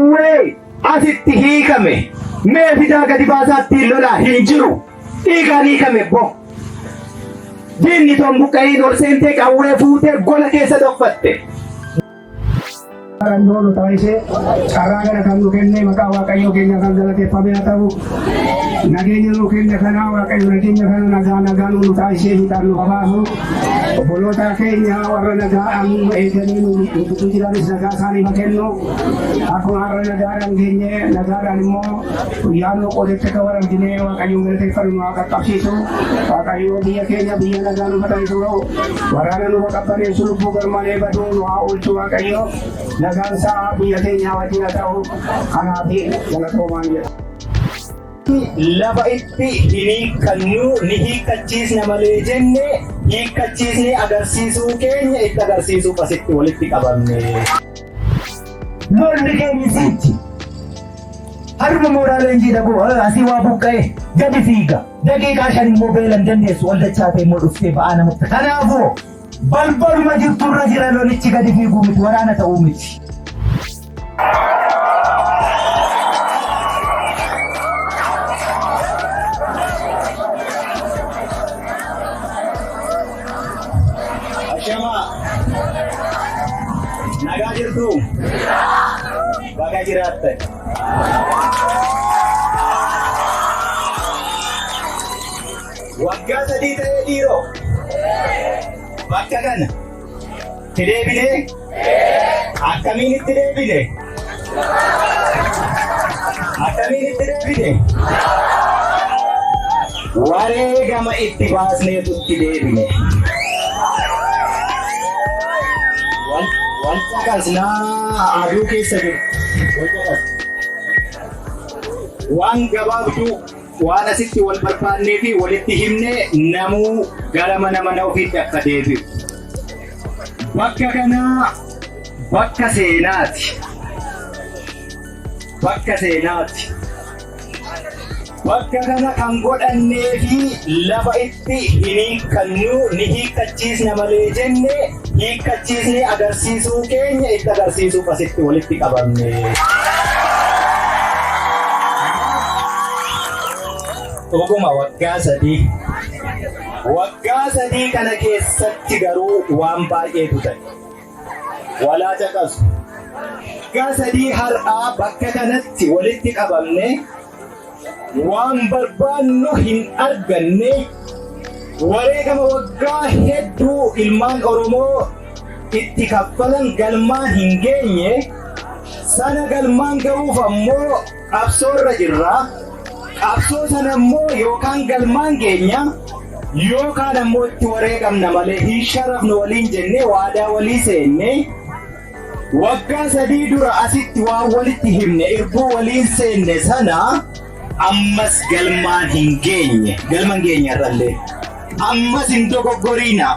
Qawwee asitti hiikame mee fidaa gadi baasaa ittiin lolaa hin jiru. Dhiigaan hiikame bo. Diinni toon buqqa'iin ol seentee qawwee fuutee gola keessa dhokfatte. Barannoo nu taasise carraa kana kan nu kenne maqaa Waaqayyoo keenya kan galateeffame haa ta'u. Nageenya nu kenne kana Waaqayyo nageenya kana nagaa nagaa nu taasisee hiixaan nu baasu. Obboloota keenya warra nagaadhaan nu eeganii nu gidduu jiranis nagaa isaaniif haa kennu. Akkuma har'a nagaadhaan geenye nagaadhaan immoo guyyaan nu qoodetti akka wal arginee Waaqayyoon galateeffannu nu haa qaqqabsiisu. Waaqayyo biyya keenya biyya nagaa nu taasisu. Waraana nu qabbaneessu lubbuu garmalee baduu nu haa oolchu Waaqayyo. Nagaan isaa biyya keenya wajjin haa ta'u. Kanaaf galatoomaan jedha. Lafa itti hin hiikkannu ni hiikkachiisna malee jenne hiikkachiisnee agarsiisuu keenya itti agarsiisuuf asitti walitti qabamne. Lolli keenya siichi. Haruma mooraa leenjii dhaquu asii waa buqqa'e gadi fiiga. Daqiiqaa 5 immoo beela hin dandeessu ol dachaatee immoo dhuftee ba'aa namatti. Kanaafuu balbaluma jirturra jira lolichi gadi fiiguu miti waraana ta'uu miti. Ashamaa nagaa jirtu baga jiraattan. Waggaa 3 ta'ee dhiiroo bakka kana itti deebinee akkamiin itti deebine? Akkamiin itti deebine? Wareegama itti baasneetu itti deebine. Wal caqasnaa aduu keessa jiru. Wal caqas. Waan gabaabduu waan asitti wal barbaannee fi walitti himne namuu gara mana mana ofiitti akka deebi'u. Bakka kanaa bakka seenaati. Bakka seenaati. Bakka kana kan godhannee fi lafa itti hin hiikkannu ni hiikkachiisna malee jenne hiikkachiisnee agarsiisuu keenya itti agarsiisuuf asitti walitti qabamne. Dhuguma waggaa 3. Waggaa 3 kana keessatti garuu waan baay'eetu ta'e. Walaa caqasu. Waggaa 3 har'aa bakka kanatti walitti qabamne waan barbaannu hin arganne wareegama waggaa hedduu ilmaan Oromoo itti kaffalan galmaan hin geenye sana galmaan ga'uuf ammoo qabsoorra jirra. Qabsoo sana immoo yookaan galmaan geenya yookaan ammoo itti wareegamna malee hin sharafnu waliin jennee waadaa walii seenne waggaa 3 dura asitti waan walitti himne irbuu waliin seenne sana ammas galmaan hin geenye galma hin geenye har'allee ammas hin dogoggoriina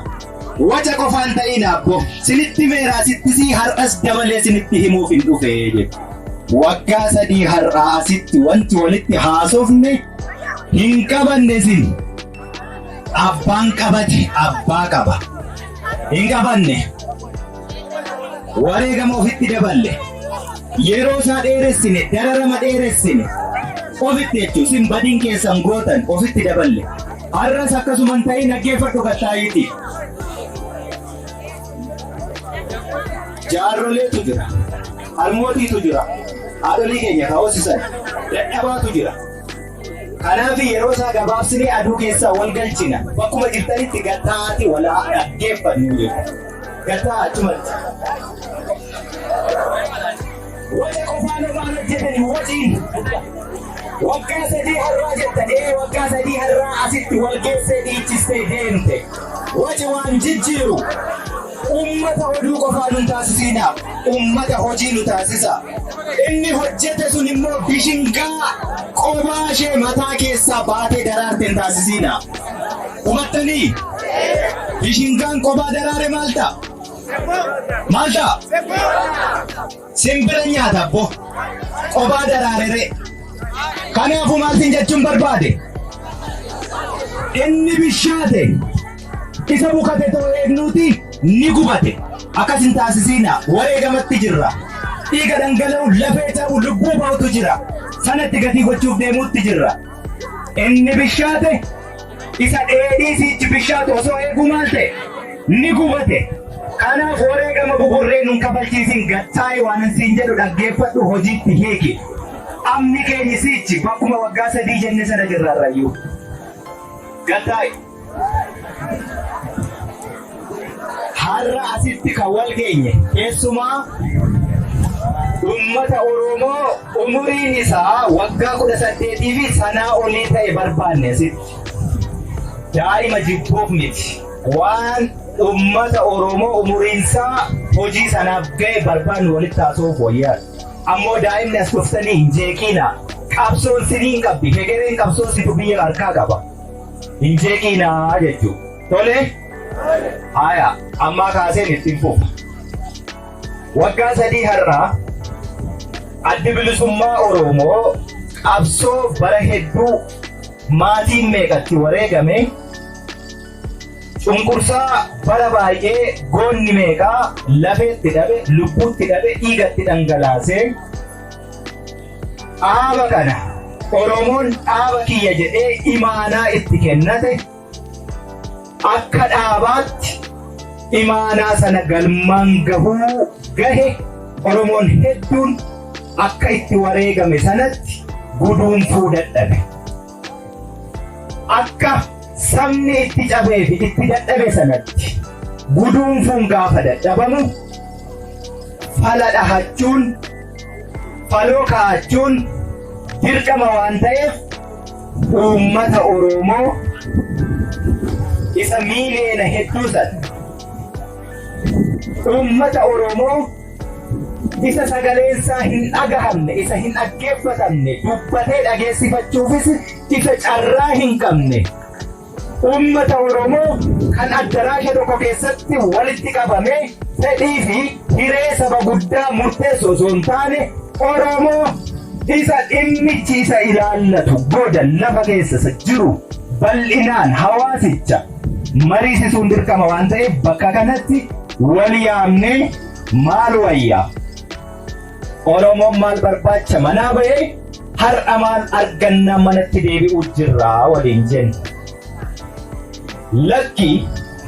waca qofaan ta'ina abbo sinitti meera asitti har'as dabalee sinitti himuuf hin dhufe jedhu. Waggaa 3 har'aa asitti wanti walitti haasofne hin qabanne isin. Abbaan qabate abbaa qaba. Hin qabanne. Wareegama ofitti daballe. Yeroo isaa dheeressine, dararama dheeressine. Ofitti jechuun isin badiin keessan gootan ofitti daballe. Har'as akkasuma hin ta'in dhaggeeffadhu kattaayiiti. Jaarroleetu jira. Harmootiitu jira. Haadholii keenya ka hoosisan dadhabaatu jira. Kanaaf yeroo isaa gabaabsinee aduu keessaa wal galchina. Bakkuma jirtanitti gattaa'aati walaa dhaggeeffannu jedhu. Gattaa'a achumatti. Waca qofaan homaan hojjetani waciin. Waggaa 3 har'aa jettan ee waggaa 3 har'aa asitti wal geessee dhiichistee deemte. Waci waan jijjiiru ummata oduu qofaa nun taasisiinaa ummata hojii nu taasisa. Inni hojjete sun immoo bishingaa qobaa ishee mataa keessaa baatee daraarte hin taasisiinaa. Hubattanii? Bishingaan qobaa daraare maal ta'a? Maal ta'a? Simbira nyaata abbo. Qobaa daraarere. Kanaafuu maal sin jechuun barbaade? Inni bishaate isa bukate too eegnuuti ni gubate. Akkas hin taasisiina wareegamatti jirra. Dhiiga dhangala'u, lafee ta'u, lubbuu ba'utu jira. Sanatti gatii gochuuf deemuutti jirra. Inni bishaate isa dheedhii siichi bishaatu osoo eeguu maal ta'e? Ni gubate. Kanaaf wareegama buburree nun kafalchiisin gattaa'i waan siin jedhu dhaggeeffadhu hojiitti hiiki. Amni keenya siichi bakkuma waggaa 3 jenne sana jirra irrayyuu. Gattaa'i. Har'a asitti kan wal geenye keessumaa uummata Oromoo umuriin isaa waggaa 18 fi sanaa olii ta'e barbaanne asitti. Daa'ima jibbuuf miti. Waan uummata Oromoo umuriin isaa hojii sanaaf ga'e barbaannu walitti haasa'uuf wayyaadha. Ammoo daa'imni as dhuftanii hin jeeqiina. Qabsoon siniin qabdi. Hegereen qabsoo situ biyya harkaa qaba. Hin jeeqiinaa jechuudha. Tole? Haya, ammaa kaaseen ittiin fufa. Waggaa 3 har'aa Addi Bilisummaa Oromoo qabsoo bara hedduu maatiin meeqatti wareegame, cunqursaa bara baay'ee goonni meeqaa lafeetti dhabe, lubbuutti dhabe, dhiigatti dhangalaasee dhaaba kana Oromoon dhaaba kiyya jedhee imaanaa itti kennate akka dhaabaatti imaanaa sana galmaan gahuu gahe Oromoon hedduun akka itti wareegame sanatti guduunfuu dadhabe. Akka sabni itti cabee fi itti dadhabe sanatti guduunfuun gaafa dadhabamu fala dhahachuun faloo kaa'achuun dirqama waan ta'eef uummata Oromoo isa miiliyoona hedduu sana uummata Oromoo isa sagaleensaa hin dhagahamne isa hin dhaggeeffatamne dubbatee dhageessifachuufis isa carraa hin qabne uummata Oromoo kan addaraasha tokko keessatti walitti qabame fedhii fi hiree saba guddaa murteessu osoo hin taane Oromoo isa dhimmichi isa ilaallatu goda lafa keessa isa jiru bal'inaan hawaasicha mariisisuun dirqama waan ta'eef bakka kanatti wal yaamnee maal wayyaa Oromoon maal barbaacha manaa ba'ee har'a maal argannaa manatti deebi'uu jirraa waliin jenna. Lakki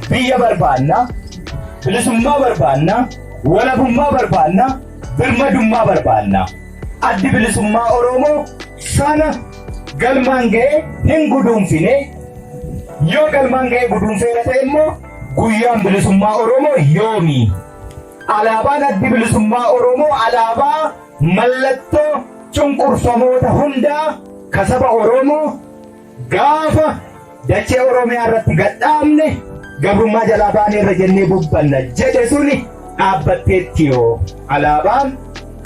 biyya barbaanna, bilisummaa barbaanna, walabummaa barbaanna, birmadummaa barbaanna. Addi bilisummaa Oromoo sana galmaan ga'ee hin guduunfine yoo galmaan ga'ee guduunfeera ta'e immoo guyyaan bilisummaa Oromoo yoomi? Alaabaan Addi Bilisummaa Oromoo alaabaa mallattoo cunqurfamoota hundaa ka saba Oromoo gaafa dachee Oromiyaa irratti gadhaabne gabrummaa jalaa baaneerra jennee bubbanna jedhe suni dhaabbatteetti yoo alaabaan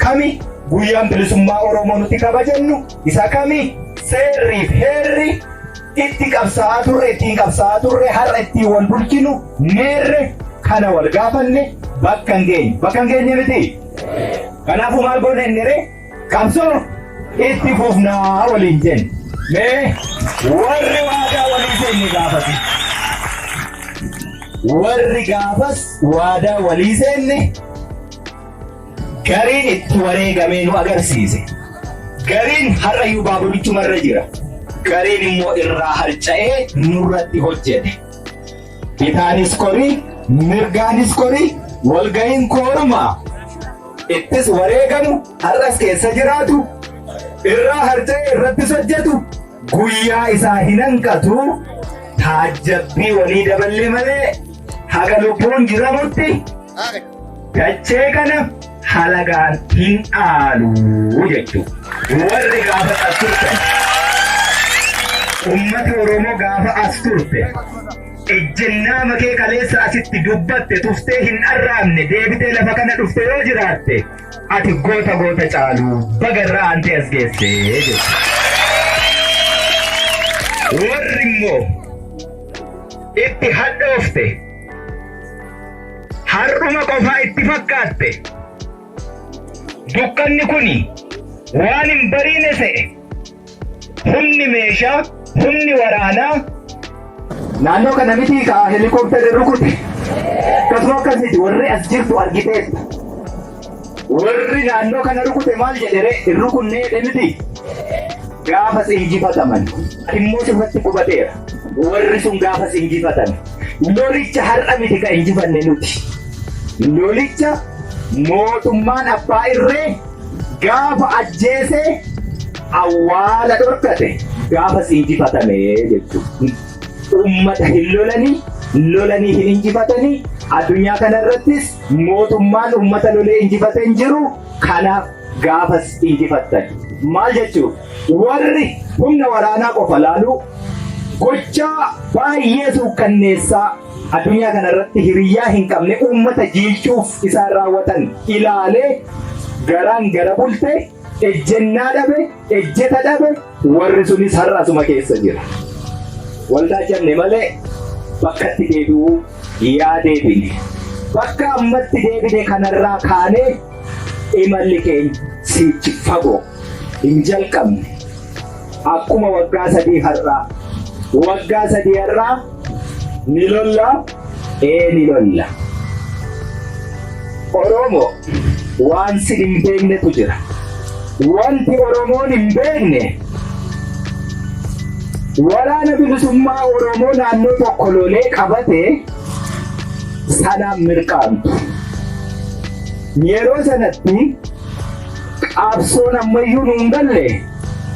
kami guyyaan bilisummaa Oromoo nuti kabajannu isa kami seerriif heerri itti qabsaa'aa turre ittiin qabsaa'aa turre har'a ittiin wal bulchinu meerre kana wal gaafanne bakka hin geenye bakka hin geenye miti kanaafuu maal goone inni ree qabsoo itti fufnaa waliin jenne mee warri waadaa walii seenne gaafate warri gaafas waadaa walii seenne Gariin itti wareegamee nu agarsiise. Gariin har'ayyuu baaburichumarra jira. Gariin immoo irraa harca'ee nurratti hojjete. Bitaanis korii, mirgaanis korii, walga'iin koorumaa ittis wareegamu har'as keessa jiraatu irraa harca'ee irrattis hojjetu guyyaa isaa hin hanqatu taajjabbii walii daballee malee haga lubbuun jiramutti Dachee kana halagaan hin dhaalu jechuudha. Warri gaafa as turtan ummata Oromoo gaafa as turte ejjennaa makee kaleessa asitti dubbatte tuftee hin arraabne deebitee lafa kana dhufte yoo jiraatte ati goota goota caalu baga irraa aantee as geesse jechuudha. Warri immoo itti hadhoofte Har'uma qofaa itti fakkaatte. Dukkanni kuni waan hin bariine se'e. Humni meeshaa, humni waraanaa naannoo kana mitii kaa helikoophterri rukute. Akkasuma akkasiiti warri as jirtu argiteetta. Warri naannoo kana rukute maal jedhe ree? Hin rukunnee jedhe miti. Gaafas injifataman. Immoo sirratti qubateera. Warri sun gaafas injifatan. Lolicha har'a miti kan injifanne nuti. Lolicha mootummaan abbaa irree gaafa ajjeesee awwaala dhorkate gaafas injifatame jechuudha. Uummata hin lolanii, lolanii hin injifatanii, addunyaa kanarrattis mootummaan uummata lolee injifate hin jiru. Kanaaf gaafas injifattan. Maal jechuun warri humna waraanaa qofa laaluu gochaa baay'ee suukkanneessaa addunyaa kanarratti hiriyyaa hin qabne uummata jiilchuuf isaan raawwatan ilaalee garaan gara bulte, ejjennaa dhabe, ejjeta dhabe, warri sunis har'a asuma keessa jira. Waldaa jenne malee bakkatti deebi'uu yaa deebine. Bakka ammatti deebine kanarraa kaanee imalli keenya siichi fagoo hin jalqabne. Akkuma waggaa 3 har'aa. Waggaa 3 har'aa ni lolla, ee ni lolla. Oromoo waan sin hin beeknetu jira. Wanti Oromoon hin beekne waraana bilisummaa Oromoo naannoo tokko lolee qabate sanaan mirqaamtu. Yeroo sanatti qabsoon ammayyuu nu hin galle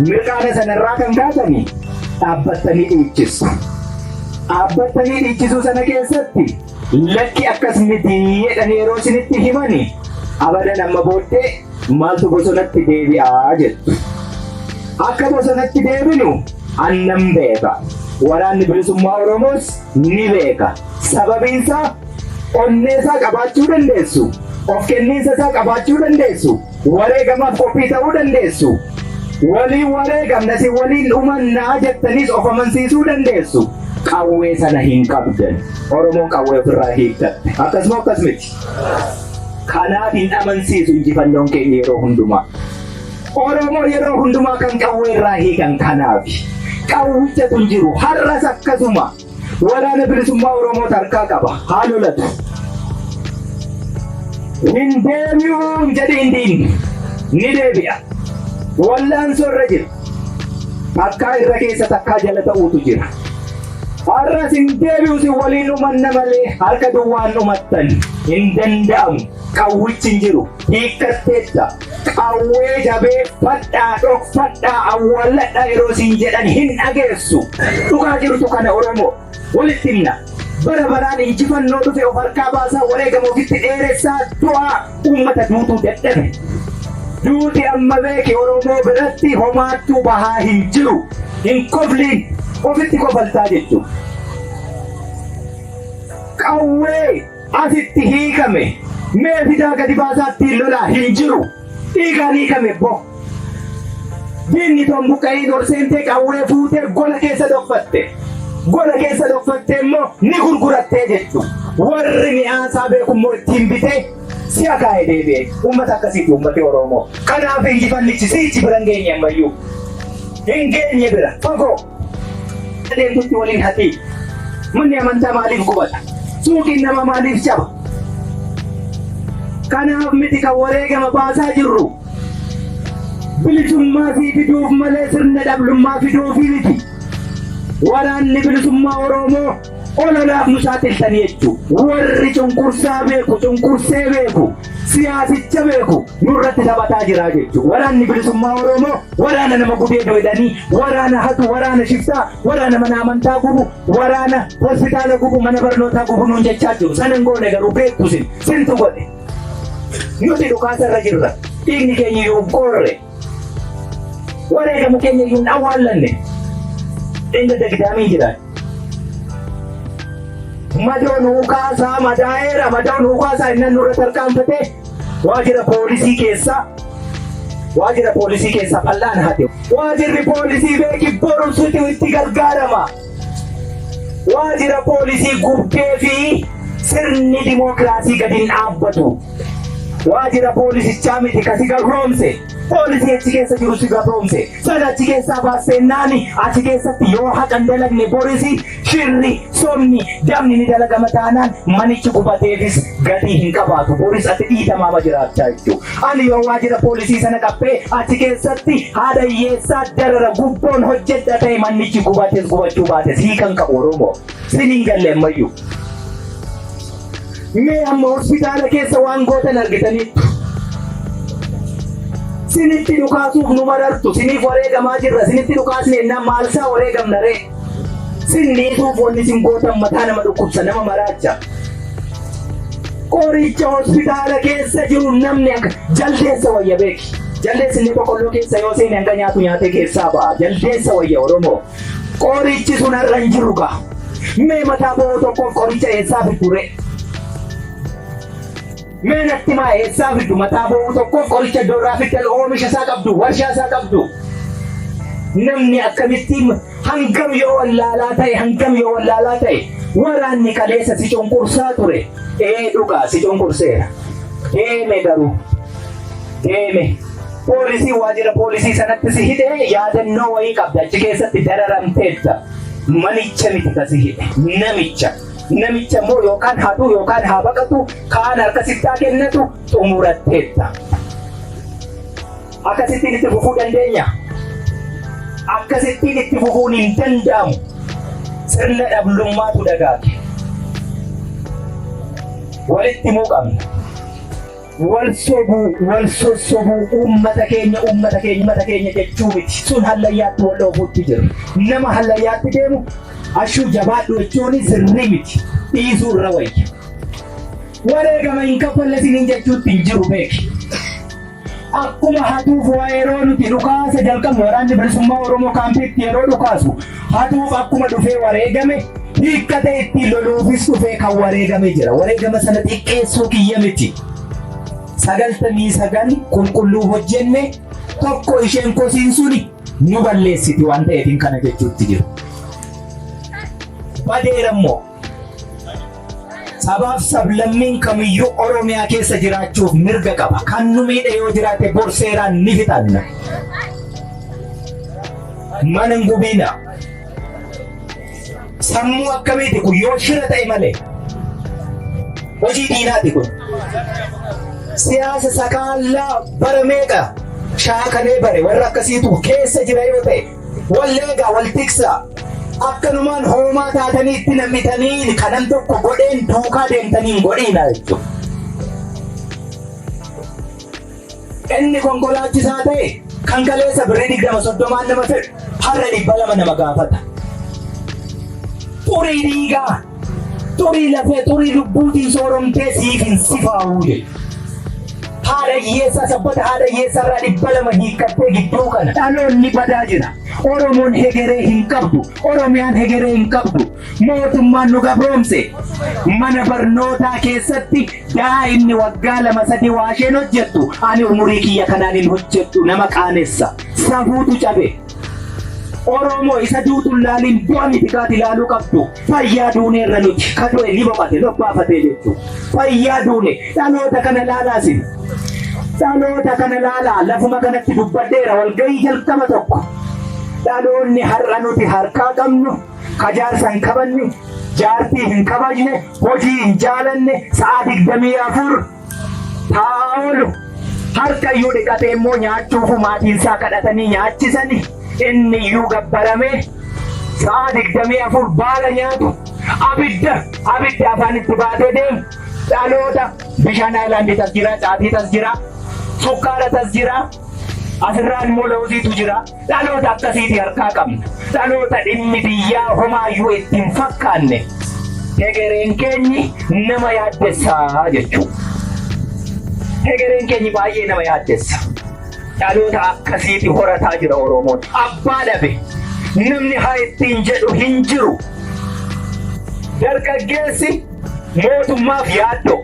mirqaana sanarraa kan kaatani dhaabbattanii dhiichisu. Dhaabbattanii dhiichisuu sana keessatti lakki akkas miti jedhanii yeroo isinitti himani abadan amma booddee maaltu bosonatti deebi'aa jettu. Akka bosonatti deebinu annan beeka. Waraanni bilisummaa Oromoos ni beeka. Sababiinsaa onnee isaa qabaachuu dandeessu, of kenniinsa isaa qabaachuu dandeessu, wareegamaaf qophii ta'uu dandeessu. Waliin wareegamna si waliin dhumannaa jettaniis of amansiisuu dandeessu. Qawwee sana hin qabdan. Oromoon qawwee ofirraa hiikkatte. Akkasuma akkas miti. Kanaaf hin amansiisu injifannoon keenya yeroo hundumaa. Oromoo yeroo hundumaa kan qawwee irraa hiikan kanaaf. Qawwichatu hin jiru. Har'as akkasuma. Waraana bilisummaa Oromoo harkaa qaba. Haa lolatu. Hin deebi'uun jedhiin diinni. Ni deebi'a. Wallaansoo irra jira. Takkaa irra keessa takkaa jala ta'uutu jira. Har'as hin deebi'u si waliin dhumanna malee harka duwwaan dhumattan hin danda'amu. Qawwichi hin jiru. Hiikkatteetta. Qawwee jabeeffadhaa, dhokfadhaa, awwaalladhaa yeroo siin jedhan hin dhageessu. Dhugaa jirtu kana Oromoo walitti himna. Bara baraan injifannoo dhufe of harkaa baasaa wareegama ofitti dheeressaa du'aa uummata duutuu dadhabe. Duuti amma beeki Oromoo biratti homaattuu bahaa hin jiru. Hin kofliin ofitti kofaltaa jechuudha. Qawwee asitti hiikame mee fidaa gadi baasaa ittiin lolaa hin jiru. Dhiigaan hiikame bo. Diinni toon buqqa'iin ol seentee qawwee fuutee gola keessa dhokfatte. Gola keessa dhokfattee immoo ni gurgurattee jechuudha. Warri mi'aasaa beeku immoo ittiin bitee si'a kaa'ee deebi'e. Uummata akkasiiti uummati Oromoo. Kanaaf injifannichi siichi bira hin geenye ammayyuu. Hin geenye bira fagoo. Deemtutti waliin hatii. Manni amantaa maaliif gubata? Suuqiin namaa maaliif caba? Kanaaf miti kan wareegama baasaa jirru. Bilisummaa sii fiduuf malee sirna dhablummaa fiduufi miti. Waraanni bilisummaa Oromoo ololaaf nu saaxiltanii jechuu. Warri cunqursaa beeku, cunqursee beeku, siyaasicha beeku nurratti taphataa jira jechuu. Waraanni bilisummaa Oromoo waraana nama gudeedu jedhanii, waraana hatu, waraana shiftaa, waraana mana amantaa gubu, waraana hospitaala gubu, mana barnootaa gubu nuun jechaa jiru. Sana hin goone garuu beektu sin, sintu godhe. Nuti dhukaasa irra jirra. Dhiigni keenya iyyuu hin qoorre. Wareegama keenya iyyuu hin awwaallanne. Inda dagdaamii jira. Madoo nuu kaasaa madaa'eera madoo nuu kaasaa innan nurra tarkaanfate waajjira poolisii keessaa waajjira poolisii keessaa fal'aan hate. Waajjirri poolisii beeki boru situ itti gargaarama. Waajjira poolisii gubdee fi sirni dimookiraasii gadi hin dhaabbatu. Waajjira poolisichaa miti kasi garroomse. Poolisii achi keessa jiru si gabroomse. Sana achi keessaa baasteennaani achi keessatti yoo haqa hin dalagne borisi shirri, sobni, dabni ni dalagama taanaan manichi gubateefis gatii hin qabaatu. Boris ati dhiitamaama jiraachaa jechuudha. Ani yoo waajjira poolisii sana qabbee achi keessatti haadha hiyyeessaa darara gubboon hojjedha ta'e manichi gubates gubachuu baates hiikan qabu Oromoo. Sin hin galle ammayyuu. Mee amma hospitaala keessa waan gootan argitaniittu. Sinitti dhukaasuuf nu marartu, siniif wareegamaa jirra, sinitti dhukaasne ennaan maalsaa wareegamna ree? Sin dhiisuuf wanni sin gootan mataa nama dhukkubsa, nama maraacha. Qoricha hospitaala keessa jiru namni akka jaldeessa wayya beeki. Jaldeessi inni boqqolloo keessa yoo seene hanga nyaatu nyaatee keessaa ba'a. Jaldeessa wayya Oromoo. Qorichi sun har'a hin jiru gaa. Mee mataa bo'oo tokkoof qoricha eessaa fiddu ree? Mee natti maa eessaa fiddu mataa bo'oo tokkoof qoricha iddoo irraa fiddan oomisha isaa qabdu, warshaa isaa qabdu. Namni akkamitti hangam yoo wallaalaa ta'e hangam yoo wallaalaa ta'e waraanni kaleessa si cunqursaa ture. Ee dhugaa si cunqurseera. Deeme garuu deeme. Poolisii waajjira poolisii sanatti si hidhee yaadannoo wayii qabda achi keessatti dararamteetta. Manicha miti ka si hidhe namicha. Namicha immoo yookaan haa du'u yookaan haa baqatu kaan harka sittaa kennatu xumuratteetta. Akkasittiin itti fufuu dandeenya. Akkasittiin itti fufuun hin danda'amu. Sirna dhablummaatu dagaage. Walitti himuu qabna. Wal sobuu, wal sossobuu, uummata keenya, uummata keenya, uummata keenya jechuu miti. Sun hallayyaatti wal dhoofuutti jiru. Nama hallayyaatti deemu ashuu jabaadhu jechuun sirrii miti. Dhiisuu irra wayya. Wareegama hin kaffalle isiniin jechuutti hin jiru beeki. Akkuma hatuuf waa yeroo nuti dhukaasa jalqabnu waraanni bilisummaa Oromoo kaampiitti yeroo dhukaasu hatuuf akkuma dhufee wareegame hiikkate ittiin loluufis dhufee kan wareegame jira. Wareegama sana xiqqeessuu kiyya miti. 99 qulqulluu hojjenne tokko isheen kosiin suni nu balleessiti waan ta'eef kana jechuutti jiru. Badeera immoo sabaaf sablammiin kamiyyuu Oromiyaa keessa jiraachuuf mirga qaba. Kan nu miidhe yoo jiraate bor seeraan ni fixanna. Mana hin gubiina. Sammuu akkamiiti kun yoo shira ta'e malee. Hojii diinaati kun. Siyaasa sakaallaa bara meeqa shaakalee bare warra akkasiitu keessa jira yoo ta'e walleegaa wal tiksaa. Akkanumaan hoomaa taatanii itti nam'itanii kanan tokko godheen duukaa deemtanii hin godhiina jechuudha. Inni konkolaachisaa ta'e kan kaleessa birrii 20 30n nama fedhu har'a 200 nama gaafata. Xurii dhiigaa, xurii lafee, xurii lubbuutiin sooromtee siif hin sifaa'uu jedhu. Haadha hiyyeessaa sabbata haadha hiyyeessaa irraa 200 hiikkattee gidduu kana dhaloonni badaa jira. Oromoon hegeree hin qabdu. Oromiyaan hegeree hin qabdu. Mootummaan nu gabroomse. Mana barnootaa keessatti daa'imni waggaa 2 3 waa isheen hojjettu ani umurii kiyya kanaan hin hojjedhu nama qaanessa. Safuutu cabe. Oromoo isa duutu laaliin du'a miti kaati ilaaluu qabdu. Fayyaa duuneerra nuti ka du'e ni boqate lobbaafatee jechuudha. Fayyaa duune dhaloota kana laalaasin. Dhaloota kana laalaa lafuma kanatti dubbadheera walgahii jalqaba tokko. Dhaloonni har'a nuti harkaa qabnu ka jaarsa hin kabanne, jaartii hin kabajne, hojii hin jaalanne, sa'a 24 taa'aa oolu. Harka iyyuu dhiqatee immoo nyaachuufu maatiin isaa kadhatanii nyaachisani. Inni iyyuu gabbaramee sa'a 24 baala nyaatu. Abidda abidda afaanitti baatee deemu. Dhaloota bishaan aayilaandii tas jira, caatii tas jira, sukkaara tas jira, asirraa immoo looziitu jira. Dhaloota akkasiiti harkaa qabna. Dhaloota dhimmi biyyaa homaayyuu itti hin fakkaanne. Hegereen keenyi nama yaaddessaa jechuudha. Hegereen keenyi baay'ee nama yaaddessa. Dhaloota akkasiiti horataa jira Oromoon. Abbaa dhabe. Namni haa ittiin jedhu hin jiru. Dargaggeessi mootummaaf yaaddoo.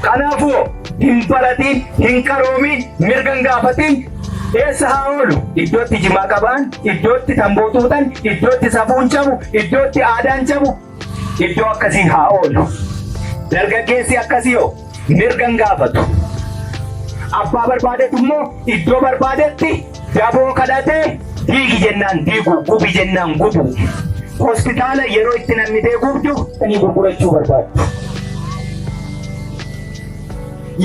Kanaafuu hin baratiin, hin qaroomiin, mirga hin gaafatiin eessa haa oolu? Iddootti jimaa qabaan, iddootti tamboo xuuxan, iddootti safuun cabu, iddootti aadaan cabu, iddoo akkasii haa oolu. Dargaggeessi akkasii hoo mirga hin gaafatu. Abbaa barbaadetu immoo iddoo barbaadetti daboo kadhatee diigi jennaan diigu, gubi jennaan gubu. Hospitaala yeroo itti nammitee gubdu ni gurgurachuu barbaaddu.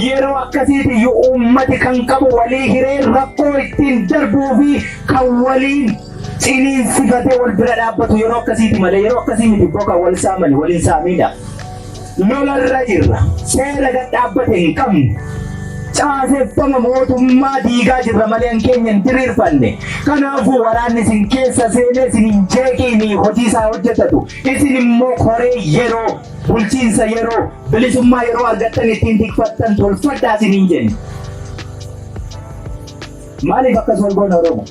Yeroo akkasiiti iyyuu uummati kan qabu walii hiree rakkoo ittiin darbuu fi kan waliin ciniinsifatee wal bira dhaabbatu yeroo akkasiiti malee yeroo akkasii miti ibboo kan wal saamani waliin saamiidha. Lolarra jirra. Seera gad dhaabbate hin qabnu. Caaseffama mootummaa diigaa jirra malee an keenya hin diriirfanne. Kanaafuu waraanni isin keessa seenee isin hin jeeqiini hojii isaa hojjetatu. Isin immoo koree yeroo, bulchiinsa yeroo, bilisummaa yeroo argattan ittiin tikfattan tolfadhaa isiniin jenne. Maaliif akkas wal goona Oromoo?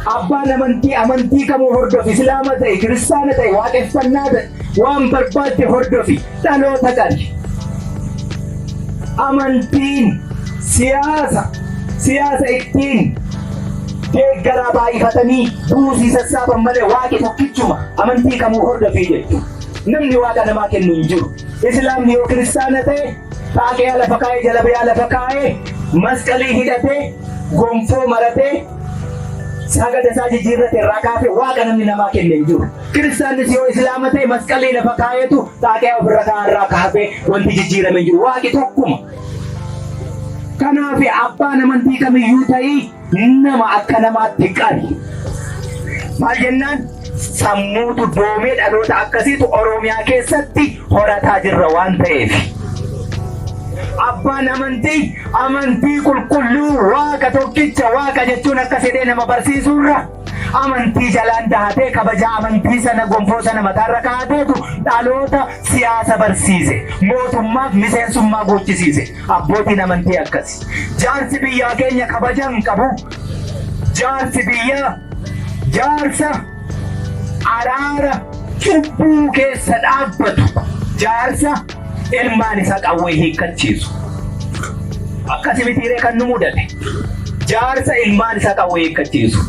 Abbaan amantii amantii kamuu hordofi, Islaama ta'e, Kiristaana ta'e, waaqeffannaa ta'e, waan barbaadde hordofi, dhaloota qabi. Amantiin siyaasa, siyaasa ittiin deeggaraa baay'ifatanii buusii sassaaban malee waaqi tokkichuma amantii kamuu hordofii jechuudha. Namni waaqa namaa kennu hin jiru. Islaamni yoo kiristaana ta'e xaaqiyaa lafa kaa'ee jalabiyaa lafa kaa'ee masqalii hidhatee gonfoo maratee sagada isaa jijjiirrate irraa kaafee waaqa namni namaa kenne hin jiru. Kiristaannis yoo islaama ta'e masqalii lafa kaa'eetu xaaqiyaa ofirra kaa'aa irraa kaafee wanti jijjiirame hin jiru. Waaqi tokkuma. Kanaaf abbaan amantii kamiyyuu ta'ii nama akka namaatti qabi. Maal jennaan sammuutu doomee dhaloota akkasiitu Oromiyaa keessatti horataa jirra waan ta'eef. Abbaan amantii amantii qulqulluu waaqa tokkicha waaqa jechuun akkas jedhee nama barsiisuurra amantii jalaan dahatee kabajaa amantii sana gonfoo sana mataarra kaa'ateetu dhaloota siyaasa barsiise mootummaaf miseensummaa guuchisiise abbootiin amantii akkasi. Jaarsi biyyaa keenya kabaja hin qabu. Jaarsi biyyaa jaarsa araara cubbuu keessa dhaabbatu jaarsa ilmaan isaa qawwee hiikkachiisu. Akkasi mitiiree kan nu mudate. Jaarsa ilmaan isaa qawwee hiikkachiisu.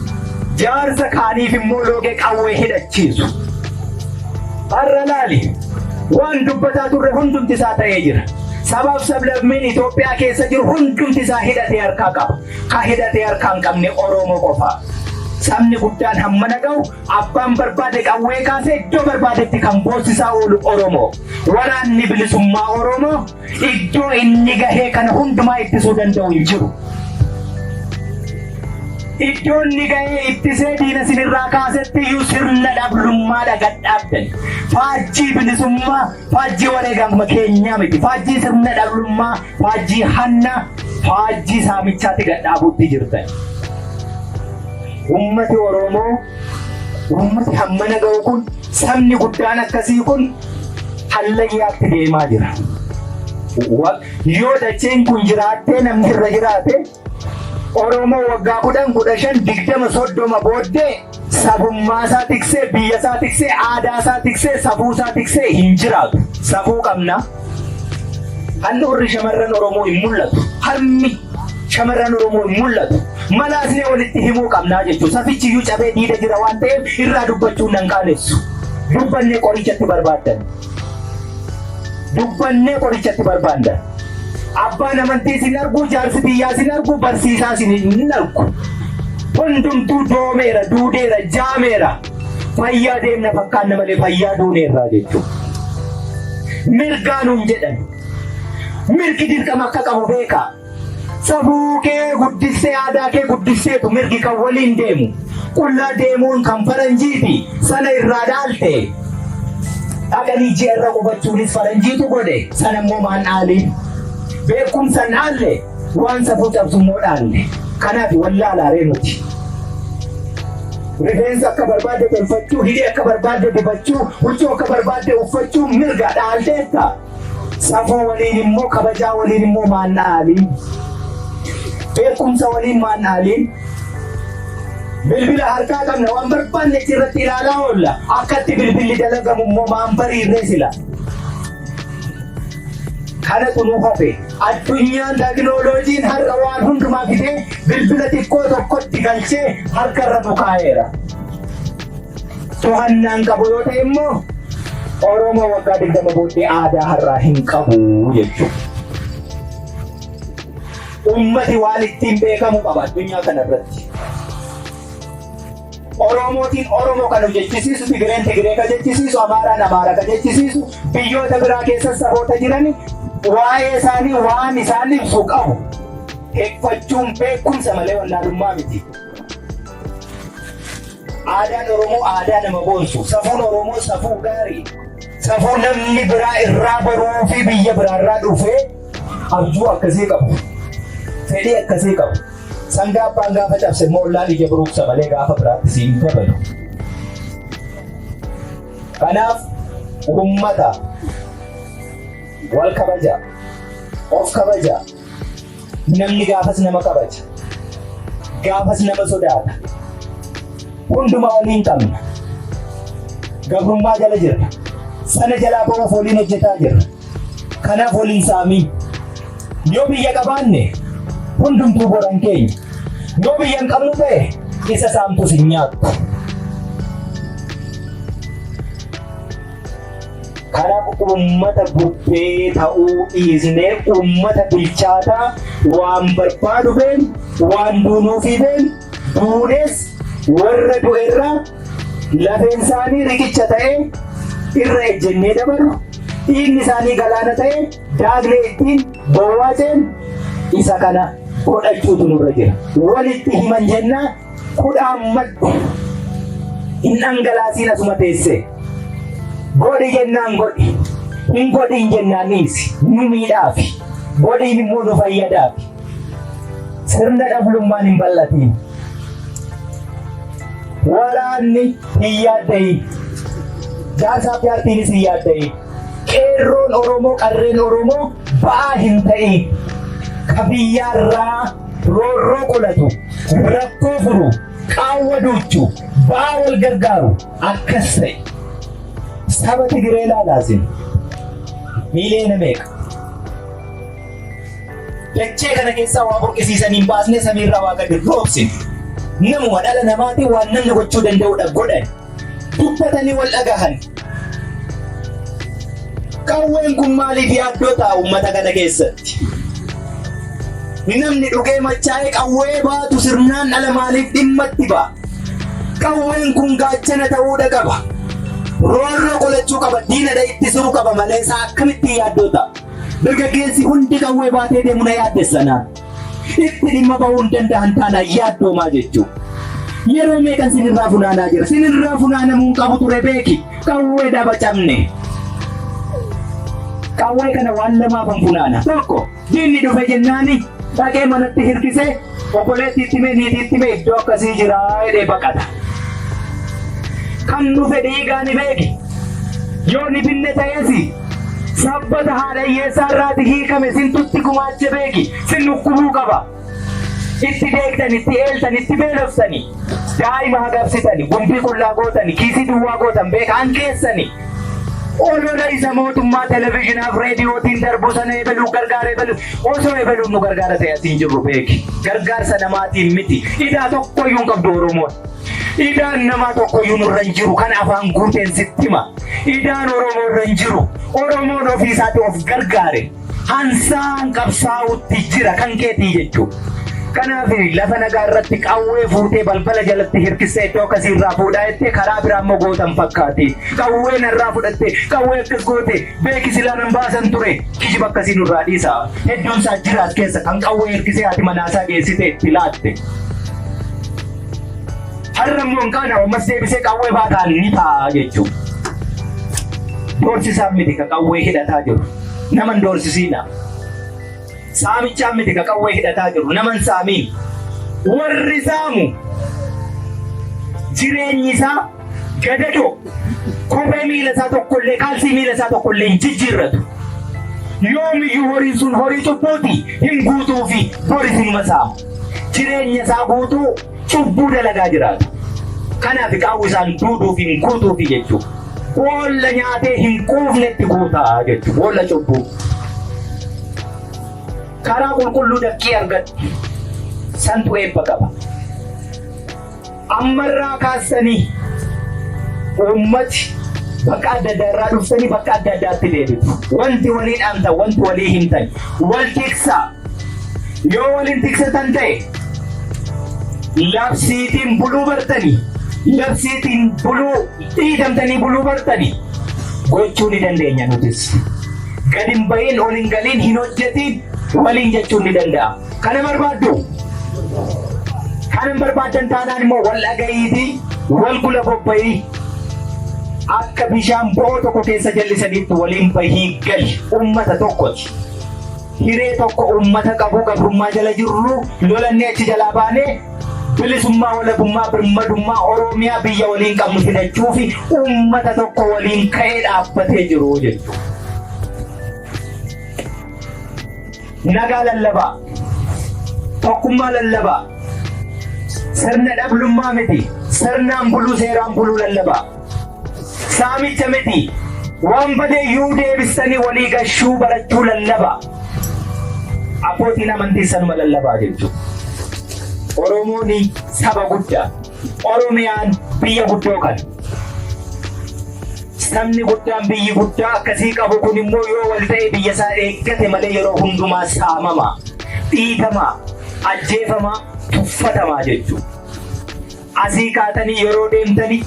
Jaarsa kaaniif immoo loogee qawwee hidhachiisu. Har'a laali waan dubbataa turre hundumti isaa ta'ee jira. Sabaaf sablammiin Itoophiyaa keessa jiru hundumti isaa hidhatee harkaa qaba. Ka hidhatee harkaa hin qabne Oromoo qofa. Sabni guddaan hammana ga'u abbaan barbaade qawwee kaasee iddoo barbaadetti kan boossisaa oolu Oromoo. Waraanni bilisummaa Oromoo iddoo inni gahee kana hundumaa ittisuu danda'u hin jiru. Iddoo inni gahee ittisee diina sinirraa kaasetti iyyuu sirna dhablummaadha gad dhaabdan. Faajjii bilisummaa, faajjii wareegama keenyaa miti. Faajjii sirna dhablummaa, faajjii hanna, faajjii saamichaatti gad dhaabuutti jirtan. Ummati Oromoo, ummati hammana ga'u kun, sabni guddaan akkasii kun hallayyaatti deemaa jira. Yoo dacheen kun jiraattee namni irra jiraate Oromoo waggaa 10, 15, 20, 30 booddee sabummaa isaa tiksee, biyya isaa tiksee, aadaa isaa tiksee, safuu isaa tiksee hin jiraatu. Safuu qabna. Handhuurri shamarran Oromoo hin mul'atu. Harmi shamarran Oromoo hin mul'atu. Malaasnee walitti himuu qabnaa jechuudha. Safichi iyyuu cabee diida jira waan ta'eef irraa dubbachuun nan qaanessu. Dubbannee qorichatti barbaaddan. Dubbannee qorichatti barbaaddan. Abbaan amantii sin argu, jaarsi biyyaa sin argu, barsiisaa sin hin argu. Hundumtuu doomeera, duudeera, jaameera. Fayyaa deemna fakkaanna malee fayyaa duuneerraa jechuudha. Mirgaa nuun jedhan. Mirgi dirqama akka qabu beekaa. Safuu kee guddissee aadaa kee guddisseetu mirgi kan waliin deemu. Qullaa deemuun kan faranjiiti sana irraa dhaalte. Dhaqanii ji'a irra qubachuunis faranjiitu godhe sana immoo maan dhaaliin. Beekumsa hin dhaalle waan safuu cabsu immoo dhaalle. Kanaaf wallaalaaree nuti. Rifeensa akka barbaadde tolfachuu, hidhii akka barbaadde dibachuu, huccuu akka barbaadde uffachuu mirga dhaalteetta. Safuu waliin immoo kabajaa waliin immoo maan dhaaliin. Beekumsa waliin maan dhaaliin. Bilbila harkaa qabna waan barbaanne irratti ilaalaa oolla. Akkatti bilbilli dalagamu immoo maan bariirree sila. Kanatu nu hafe. Addunyaan teekinooloojiin har'a waan hundumaa fidee bilbila xiqqoo tokkotti galchee harkarra nu kaa'eera. To'annaan qabu yoo ta'e immoo Oromoo waggaa 20 booddee aadaa har'aa hin qabu jechuudha. Uummati waan ittiin beekamu qaba addunyaa kana irratti. Oromootiin Oromoo kan jechisiisu, Tigireen Tigiree kan jechisiisu, Amaaraan Amaara kan jechisiisu, biyyoota biraa keessa saboota jiran waa'ee isaanii waan isaan ibsu qabu. Eeggachuun beekumsa malee wallaalummaa miti. Aadaan Oromoo aadaa nama boonsu. Safuun Oromoo safuu gaarii. Safuu namni biraa irraa baruu fi biyya biraarraa dhufee abjuu akkasii qabu. Fedhii akkasii qabu. Sangaa abbaan gaafa cabse immoo ollaan ija buruqsa malee gaafa biraatti siin dabalu. Kanaaf uummata wal kabaja, of kabaja. Namni gaafas nama kabaja. Gaafas nama sodaata. Hundumaa waliin qabna. Gabrummaa jala jirra. Sana jalaa ba'uuf waliin hojjetaa jirra. Kanaaf waliin saamii. Yoo biyya qabaanne hundumtuu boran keenya. Yoo biyya hin qabnu ta'e isa saamtus hin nyaattu. Kanaaf uummata bubbee ta'uu dhiisnee uummata bilchaataa waan barbaadu been, waan duunuufii been, duunes warra du'erraa lafeen isaanii riqicha ta'ee irra ejjennee dabalu, dhiigni isaanii galaana ta'ee daagnee ittiin bowwaa ceenu isa kana godhachuutu nurra jira. Walitti himan jennaa kudhaan maddu hin dhangalaasiin asuma teessee. Godhi jennaan godhi, hin godhin jennaan dhiisi, nu miidhaafi, godhiin immoo nu fayyadaafi. Sirna dhablummaan hin bal'atiin. Waraanni hin yaaddayin. Jaarsaaf jaartiinis hin yaaddayin. Qeerroon Oromoo, qarreen Oromoo ba'aa hin ta'in. Ka biyyaarraa roorroo qolatu, rakkoo furu, qaawwa duuchu, ba'aa wal gargaaru akkas ta'e. Saba Tigiree ilaalaasin. Miiliyoona meeqa? Dachee kana keessaa waa burqisiisanii hin baasne, samiirraa waa gadi roobsine. Namuma dhala namaatiin waan namni gochuu danda'udha godhan. Dubbatanii wal dhagahan. Qawween kun maaliif yaaddoo ta'a uummata kana keessatti? Namni dhugee machaa'ee qawwee baatu sirnaan dhala maaliif dhimma itti ba'a? Qawween kun gaachana ta'uudha qaba. Roorroo qolachuu qaba, diinadha ittisuu qaba malee isaa akkamittiin yaaddoo ta'a? Dargaggeessi hundi qawwee baatee deemu na yaaddessanaa. Itti dhimma bahuu hin danda'an taanaan yaaddoomaa jechuudha. Yeroo meeqan sinirraa funaanaa jira? Sinirraa funaanamuu hin qabu ture beeki. Qawwee daba cabne. Qawwee kana waan lamaafan funaana. Tokko, diinni dhufe jennaani dhaqee manatti hirkisee obboleettiitti mee niitiitti mee iddoo akkasii jira jedhee baqata. Kan dhufe dhiigaa ni beeki. Yoo ni binne ta'eesi sabbata haadha hiyyeessaa irraati hiikame sintutti gumaache beeki. Sin dhukkubuu qaba. Itti deegtani, itti eeltani, itti beeloftani, daa'ima hagabsitani, gumbii qullaa gootani, kiisii duwwaa gootan beekaan keessani. Olola isa mootummaa televizhinaaf reediyootiin darbu sana ebeluu gargaara, ebelu osoo ebeluun nu gargaara ta'e asiin jirru beeki. Gargaarsa namaatiin miti. Idaa tokkoyyuu hin qabdu Oromoon. Idaan namaa tokkoyyuu nurra hin jiru kan afaan guuteen sitti hima. Idaan Oromoo irra hin jiru. Oromoon ofii isaatti of gargaare. Hansaan qabsaa'utti jira kan keetii jechuudha. Kanaaf lafa nagaa irratti qawwee fuutee balbala jalatti hirkissee iddoo akkasii irraa fuudhaa jettee karaa biraa immoo gootan fakkaati. Qawwee narraa fudhatte, qawwee akkas goote, beeki silaa nan baasan ture. Kijiba akkasii nurraa dhiisa. Hedduun isaa jira as keessa kan qawwee hirkisee haati manaasaa geessite itti laatte. Har'a immoo hin qaana, ammas deebisee qawwee baataan ni ta'a jechuudha. Doorsisaan miti ka qawwee hidhataa jiru. Nama hin doorsisiina. Saamichaan miti ka qawwee hidhataa jiru. Nama hin saamiin. Warri saamu jireenyi isaa gadadoo, kophee miila isaa tokkollee, kaalsii miila isaa tokkollee hin jijjiirratu. Yoomiyyuu horiin sun horii cubbuuti, hin guutuufi boris inuma saama. Jireenya isaa guutuu cubbuu dalagaa jiraata. Kanaaf qaawwi isaan duuduuf hin guutuufi jechuudha. Boolla nyaatee hin quufnetti guutaa jechuudha. Boolla cubbuu. Karaa qulqulluu dakkii argadhu. Santu eebba qaba. Ammarraa kaastanii uummati bakka adda addaa irraa dhuftanii bakka adda addaatti deebitu. Wanti walii dhaamtan, wanti walii himtan, wal tiksaa. Yoo waliin tiksatan ta'e labsiitiin buluu bartanii, labsiitiin buluu dhiitamtanii buluu bartanii gochuu ni dandeenya nutis. Gad hin bahin, ol hin galiin, hin hojjetiin waliin jechuun ni danda'a. Kana barbaaddu? Kana hin barbaaddan taanaan immoo wal dhaga'iitii wal gula bobba'ii akka bishaan bo'oo tokko keessa jallisaniitti waliin bahii gali ummata tokkoti. Hiree tokko ummata qabu gabrummaa jala jirru lolannee achi jalaa baanee bilisummaa, walabummaa, birmadummaa Oromiyaa biyya waliin qabnu fidachuu fi ummata tokko waliin ka'ee dhaabbatee jiru jechuudha. Nagaa lallabaa. Tokkummaa lallabaa. Sirna dhablummaa miti. Sirnaan buluu, seeraan buluu lallabaa. Saamicha miti. Waan badeeyyuu deebistanii walii gashuu barachuu lallabaa. Abbootiin amantii sanuma lallabaa jechuudha. Oromoon saba guddaa. Oromiyaan biyya guddoo kana. Sabni guddaan biyyi guddaa akkasii qabu kun immoo yoo wal ta'e biyya isaa eeggate malee yeroo hundumaa saamamaa, dhiitamaa, ajjeefamaa, tuffatamaa jechuudha. Asii kaatanii yeroo deemtanii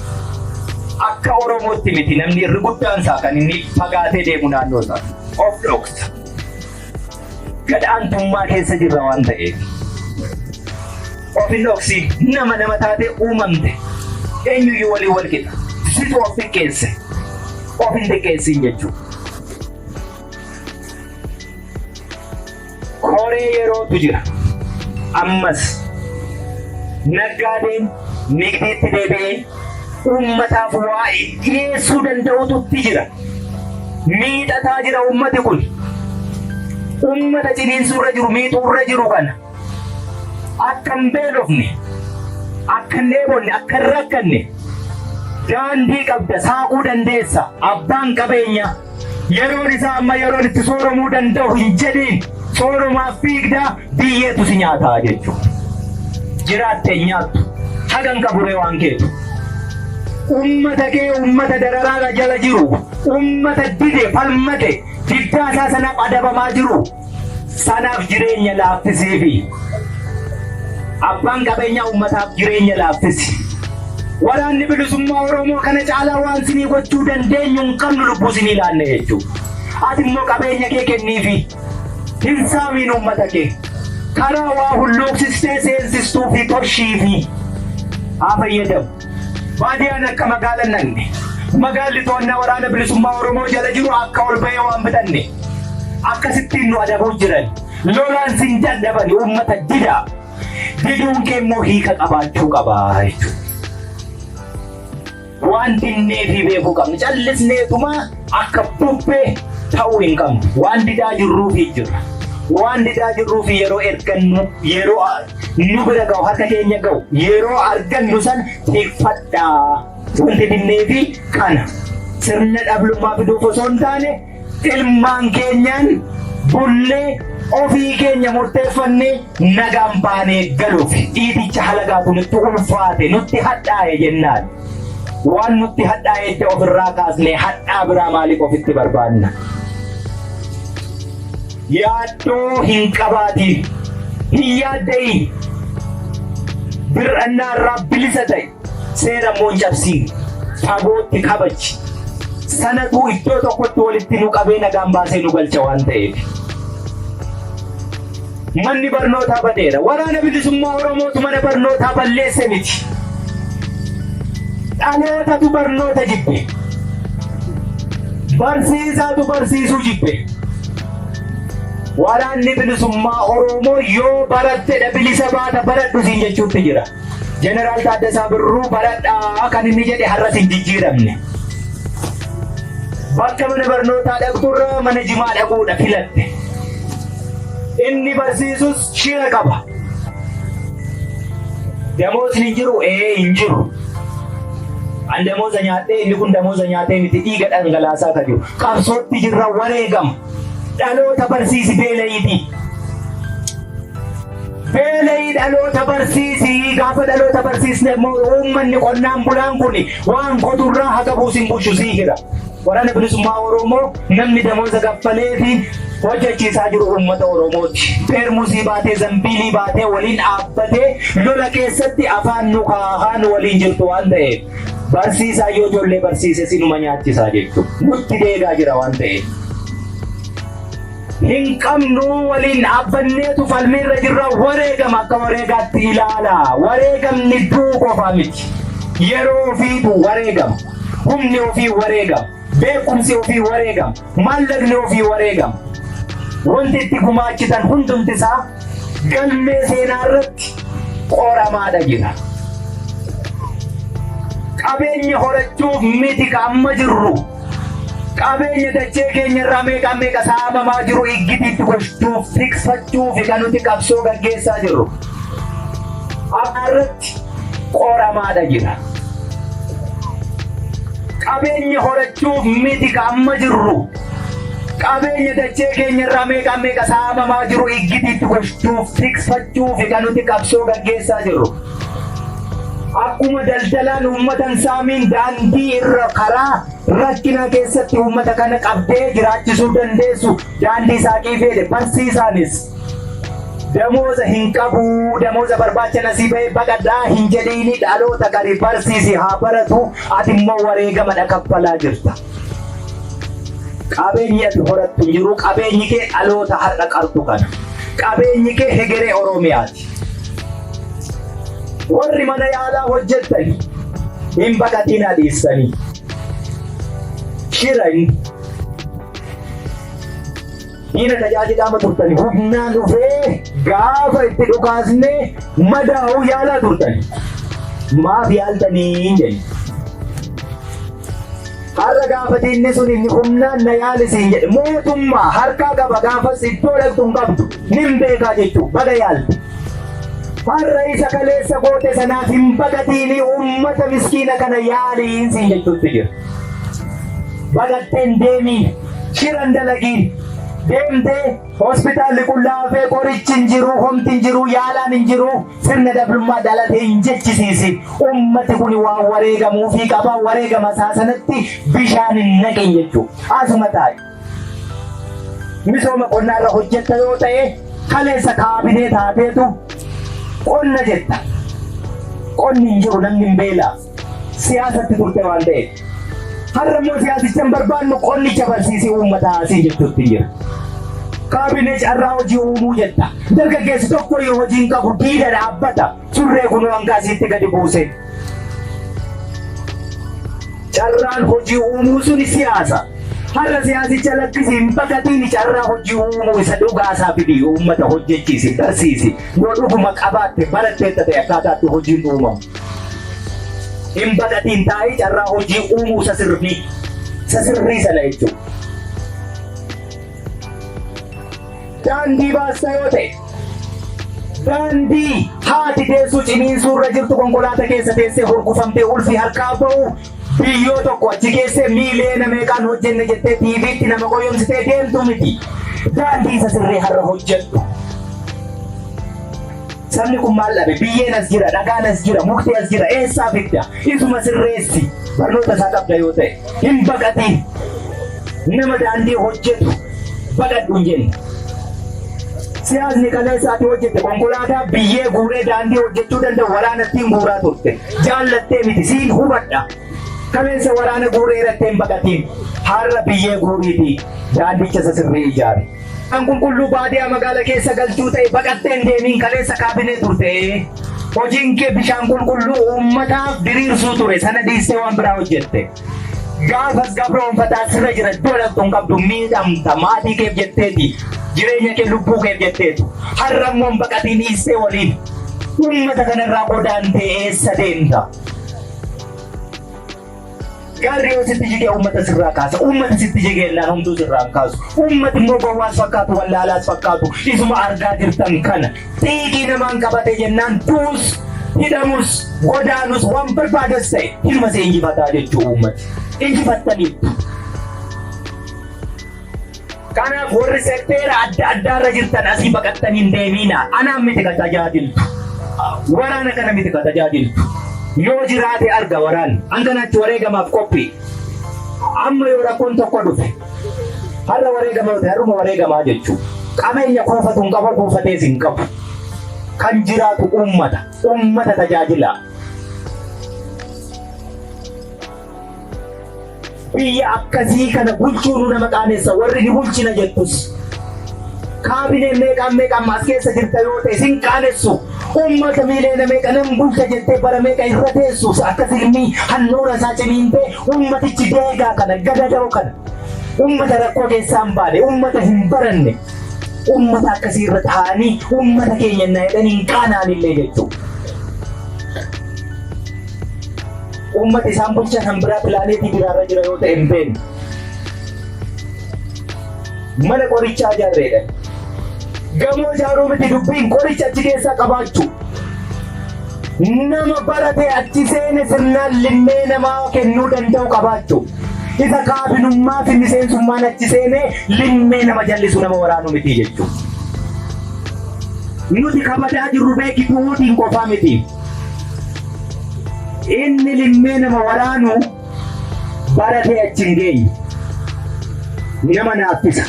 akka Oromootti miti, namni irri guddaan isaa kan inni fagaatee deemu naannoo isaa of dhoksa. Gadhaantummaa keessa jirra waan ta'eef. Of hin dhoksiin, nama nama taatee uumamte, eenyuyyuu waliin wal qixa. Situ of xiqqeesse. Of hin xiqqeessin jechuudha. Koree yerootu jira. Ammas naggaadeen nigdiitti deebi'ee uummataaf waa dhiyeessuu danda'utu itti jira. Miidhataa jira uummati kun. Uummata ciniinsuu irra jiru, miixuu irra jiru kana. Akka hin beelofne, akka hin dheebonne, akka hin rakkanne daandii qabda, saaquu dandeessa. Abbaan qabeenya yeroon isaa amma yeroon itti sooromuu danda'u hin jedhiin, sooromaaf fiigdaa biyyeetu si nyaataa jechuudha. Jiraatte hin nyaattu hagan qaburee waan keetu. Ummata kee, ummata dararaa jala jiru, ummata dide falmate, diddaa isaa sanaaf adabamaa jiru sanaaf jireenya laaffisiifi. Abbaan qabeenyaa ummataaf jireenya laaffisi. Waraanni bilisummaa Oromoo kana caalaa waan sinii gochuu dandeenyu hin qabnu, lubbuu sinii laanne jechuudha. Ati immoo qabeenya kee kenniifi. Hin saamiin uummata kee. Karaa waa hulluuqsistee seensistuu fi toshiifi haa fayyadamu. Baadiyaan akka magaala naqne. Magaalli to'annaa waraana bilisummaa Oromoo jala jiru akka ol bahee waan bitanne. Akkasittiin nu adabuu jiran. Lolaan sin dadhaban, uummata didaa. Diduun kee immoo hiika qabaachuu qabaa jechuudha. Waan dinnee fi beekuu qabnu, callisneetuma akka bubbee ta'uu hin qabnu. Waan didaa jirruufi jirra. Waan didaa jirruufi yeroo ergannu, yeroo nu bira ga'u, harka keenya ga'u yeroo argannu san tikfadhaa. Wanti dinnee fi kana sirna dhablummaa fiduuf osoo hin taane, ilmaan keenyaan bullee ofii keenya murteeffannee nagaan baanee galuuf. Dhiiticha halagaatu nutti ulfaate, nutti hadhaa'e jennaan. Waan nutti hadhaa'e edda ofirraa kaasnee hadhaa biraa maaliif ofitti barbaanna? Yaaddoo hin qabaatiin. Hin yaadda'iin. Bir'annaa irraa bilisa ta'e. Seera immoo hin cabsiin. Fagootti kabaji. Sanatu iddoo tokkotti walitti nu qabee nagaan baasee nu galcha waan ta'eef. Manni barnootaa badeera. Waraana bilisummaa Oromootu mana barnootaa balleesse miti. Dhalootatu barnoota jibbe. Barsiisaatu barsiisuu jibbe. Waraanni bilisummaa Oromoo yoo barattedha bilisa baata, baradhu siin jechuutti jira. Jeneraal Taaddasaa Birruu baradhaa kan inni jedhe har'as hin jijjiiramne. Bakka mana barnootaa dhaqxurra mana jimaa dhaquudha filatte. Inni barsiisus shira qaba. Damoosni hin jiru? Ee, hin jiru. An damooza nyaadhee, inni kun damooza nyaatee miti, dhiiga dhangalaasaa kan jiru. Qabsootti jirra, wareegama. Dhaloota barsiisi, beelayiiti. Beela'ii dhaloota barsiisi. Gaafa dhaloota barsiisne immoo uummanni qonnaan bulaan kun waan qoturraa haga buusin bushu sii hira. Waraana Bilisummaa Oromoo namni damooza kaffalee fi hojjechiisaa jiru uummata Oromooti. Peermusii baatee, zambiilii baatee, waliin dhaabbatee lola keessatti afaan nu kaahaan waliin jirtu waan ta'eef, barsiisaa yoo ijoollee barsiise sinuma nyaachisaa jechuudha. Nutti deegaa jira waan ta'eef. Hin qabnu, waliin dhaabbanneetu falmiirra jirra. Wareegama akka wareegaatti ilaala. Wareegamni du'uu qofaa miti. Yeroo ofiitu wareegama. Humni ofii wareegama. Beekumsi ofii wareegama. Maallaqni ofii wareegama. Wanti itti gumaachitan hundumti isaa galmee seenaa irratti qoramaadha jira. Qabeenya horachuuf miti ka amma jirru. Qabeenya dachee keenya irraa meeqa meeqa saamamaa jiru iggitiitti gochuuf, tikfachuuf kan nuti qabsoo gaggeessaa jirru. Amma irratti qoramaadha jira. Qabeenya horachuuf miti ka amma jirru. Qabeenya dachee keenya irraa meeqa meeqa saamamaa jiru iggitiitti gochuuf, tikfachuuf kan nuti qabsoo gaggeessaa jirru. Akkuma daldalaan uummata hin saamiin daandii irra karaa rakkinaa keessatti uummata kana qabdee jiraachisuu dandeessu daandii saaqii fedhe, barsiisaanis damooza hin qabu, damooza barbaacha asii bahee baqadhaa hin jedhiini. Dhaloota qari barsiisi, haa baratu. Ati immoo wareegama kaffalaa jirta. Qabeenyi ati horattu hin jiru. Qabeenyi kee dhaloota har'a qartu kana. Qabeenyi kee hegeree Oromiyaati. Warri mana yaalaa hojjettan hin baqatinaa dhiissanii. Shira diina tajaajilaama turtani, humnaan dhufee gaafa itti dhukaasne madaa'uu yaalaa turtani. Maaf yaaltanii hin jennu. Har'a gaafa diinni sun inni humnaan na yaalisiin jedhe, mootummaa harkaa qaba, gaafas iddoo dhaqxu hin qabdu, nin beekaa jechuu baga yaalte. Har'a isa kaleessa goote sanaaf hin baqatiini, uummata miskiina kana yaaliin siin jechuutti jira. Baqatteen deemiin, shiran dalagiin, deemtee hospitaalli qullaafee, qorichi hin jiru, homti hin jiru, yaalaan hin jiru, sirna dabrummaa dhalate hin jechisiisin. Ummati kun waan wareegamuufii qaba, wareegama isaa sanatti bishaan hin naqin jechuu. Asuma taa'e. Misooma qonnaarra hojjetta yoo ta'e, kaleessa kaabinee taateetu qonna jetta. Qonni hin jiru, namni hin beelaa. Siyaasatti turte waan ta'eef. Har'a immoo siyaasicha hin barbaannu, qonnicha barsiisee uummata haasii jechuutti jira. Kaabinee carraa hojii uumuu jetta. Dargaggeessi tokko yoo hojii hin qabu diida dhaabbata. Surree kun hangaasiitti gadi buuse. Carraan hojii uumuu suni siyaasa. Har'a siyaasicha lakkisi, hin baqatiin, carraa hojii uumuu isa dhugaasaa fidi, uummata hojjechiisi, barsiisi. Yoo dhuguma qabaatte, baratteetta ta'e, akkaataatti hojiin uumamu. Hin baqatiin, taa'ii carraa hojii uumuu isa sirrii sana jechuudha. Daandii baasta yoo ta'e, daandii haati teessuu ciniinsuu irra jirtu konkolaataa keessa teessee hurgufamtee ulfi harkaa ba'u biyyoo tokko achi keessee miiliyoona meeqaan hojjenne jettee TVtti nama goyomsitee deemtu miti. Daandii isa sirrii har'a hojjedhu. Sabni kun maal dhabe? Biyyeen as jira, dhagaan as jira, mukti as jira, eessaa fidda? Isuma sirreessi. Barnoota isaa qabda yoo ta'e. Hin baqatiin. Nama daandii hojjetu baqadhu hin jenne. Siyaasni kaleessaatti hojjette konkolaataa biyyee guuree daandii hojjechuu danda'u waraana ittiin guuraa turte. Jaallattee miti, siin hubadha. Kaleessa waraana guuree irratti hin baqatiin. Har'a biyyee guuriitii daandicha isa sirrii ijaari. Kan qulqulluu baadiyaa magaala keessa galchuu ta'e, baqattee hin deemiin. Kaleessa kaabinee turte. Hojiin kee bishaan qulqulluu uummataaf diriirsuu ture, sana dhiistee waan biraa hojjette. Gaafas gabroonfataa sirra jira, iddoo dhaqxu hin qabdu, miidhamta, maatii keef jetteeti, jireenya kee, lubbuu keef jetteetu. Har'a immoo hin baqatiin, dhiistee waliin uummata kanarraa godaantee eessa deemta? Gaarri yoo sitti jigee uummata sirraa kaasa. Uummata sitti jigee jennaan homtuu sirraa hin kaasu. Uummati immoo gowwaas fakkaatu, wallaalaas fakkaatu, isuma argaa jirtan kana. Xiiqii namaan qabate jennaan duus, hidhamus, godaanus, waan barbaades ta'e hirma si injifataa jechuu uummati. Injifattaniittu. Kanaaf warri sekteera adda addaarra jirtan asii baqattanii hin deemiina. Anaan miti ka tajaajiltu. Waraana kana miti ka tajaajiltu. Yoo jiraate arga waraanni. An kanatti wareegamaaf qophii. Amma yoo rakkoon tokko dhufe har'a wareegama yoo ta'e har'uma wareegamaa jechuudha. Qabeenya kuufatu hin qabu kuufatees hin qabu. Kan jiraatu uummata. Uummata tajaajilaa. Biyya akkasii kana bulchuun nama qaanessa warri ni bulchina jettus. Kaabineen meeqaan meeqaan as keessa jirta yoo ta'e sin qaanessu. Uummata miiliyoona meeqa nan bulcha jettee bara meeqa irra teessu akka silmii handhuura isaa ciniintee uummatichi deegaa kana gadadoo kana. Uummata rakkoo keessaa hin baane, uummata hin baranne, uummata akkasii irra taa'anii uummata keenya na jedhanii hin qaana'anillee jechuudha. Uummata isaan bulchan kan biraa pilaaneetii biraarra jira yoo ta'e hin beeknu. Mana qorichaa ijaarreedha. Gamoo ijaaruu miti dubbiin qoricha achi keessaa qabaachuu. Nama barate achi seene sirnaan limmee namaa kennuu danda'u qabaachuu. Isa kaabinummaa fi miseensummaan achi seenee limmee nama jallisu nama waraanu miti jechuudha. Nuti kabadaa jirru beeki du'uutiin qofaa miti. Inni limmee nama waraanu baratee achi hin geenye. Nama naaffisa.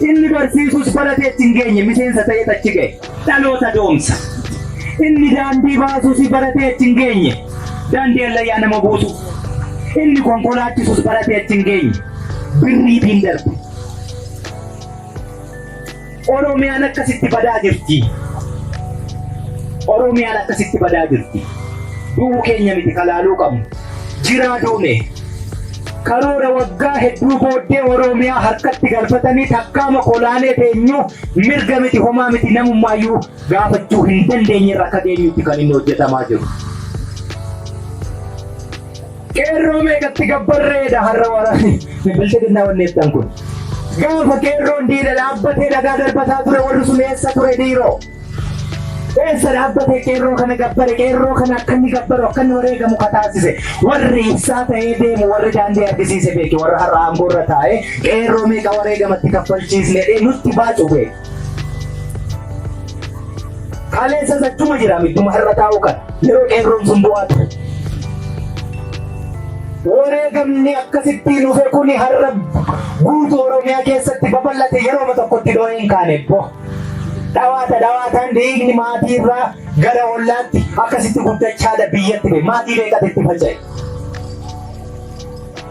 Inni barsiisus baratee achi hin geenye miseensa ta'eet achi ga'e. Dhaloota doomsa. Inni daandii baasus baratee achi hin geenye. Daandii allayyaa nama buusu. Inni konkolaachisus baratee achi hin geenye. Birriitiin darbe. Oromiyaan akkasitti badaa jirti. Oromiyaan akkasitti badaa jirti. Du'uu keenya miti kalaaluu qabnu. Jiraa duune. Karoora waggaa hedduu booddee Oromiyaa harkatti galfatanii takkaama kolaanee teenyu mirga miti homaa miti namummaayyuu gaafachuu hin dandeenye irra akka geenyutti kan inni hojjetamaa jiru. Qeerroo meeqatti gabbarreedha har'a waraanni bilxiginnaa wanneettan kun. Gaafa qeerroon diina dhaabbatee dhagaa darbataa ture warri sun eessa ture dhiiroo? Eessa dhaabbatee qeerroo kana gabbare qeerroo kana akka inni gabbaru akka inni wareegamu kataasise warri ibsaa ta'ee deemu warri daandii argisiise beeke warra har'a aangoo irra taa'ee qeerroo meeqa wareegamatti kaffalchiisne dhee nutti baacu beeke. Kaleessas achuma jira mittuma har'a taa'u kana yeroo qeerroon sun bu'aa ture. Wareegamni akkasittiin dhufe kuni har'a guutuu Oromiyaa keessatti babal'ate yerooma tokkotti dho'ee hin kaane bo. Dhawaata dhawaataan dhiigni maatii irraa gara ollaatti akkasitti guddachaadha biyyatti bee maatii meeqatu itti faca'e.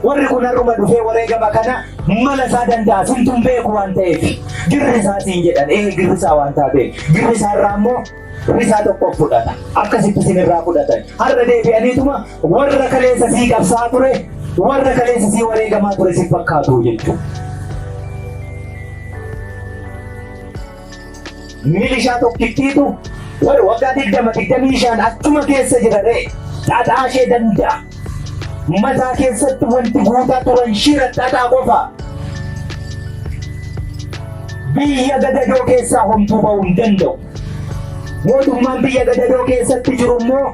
Warri kun har'uma dhufee wareegama kana mala isaa danda'a simtuun beeku waan ta'eef girri isaa siin jedhan ee girri isaa waan taateef girri isaa irraa immoo risaa tokko fudhata akkasitti isin irraa fudhatan har'a deebi'aniituma warra kaleessa sii qabsaa ture warra kaleessa sii wareegamaa ture si fakkaatu jechuudha. Milishaa tokkittiitu warra waggaa 20 25 achuma keessa jira ree xaxaa ishee danda'a. Mataa keessatti wanti guutaa turan shira xaxaa qofa. Biyya gadadoo keessaa homtuu ba'uu hin danda'u. Mootummaan biyya gadadoo keessatti jiru immoo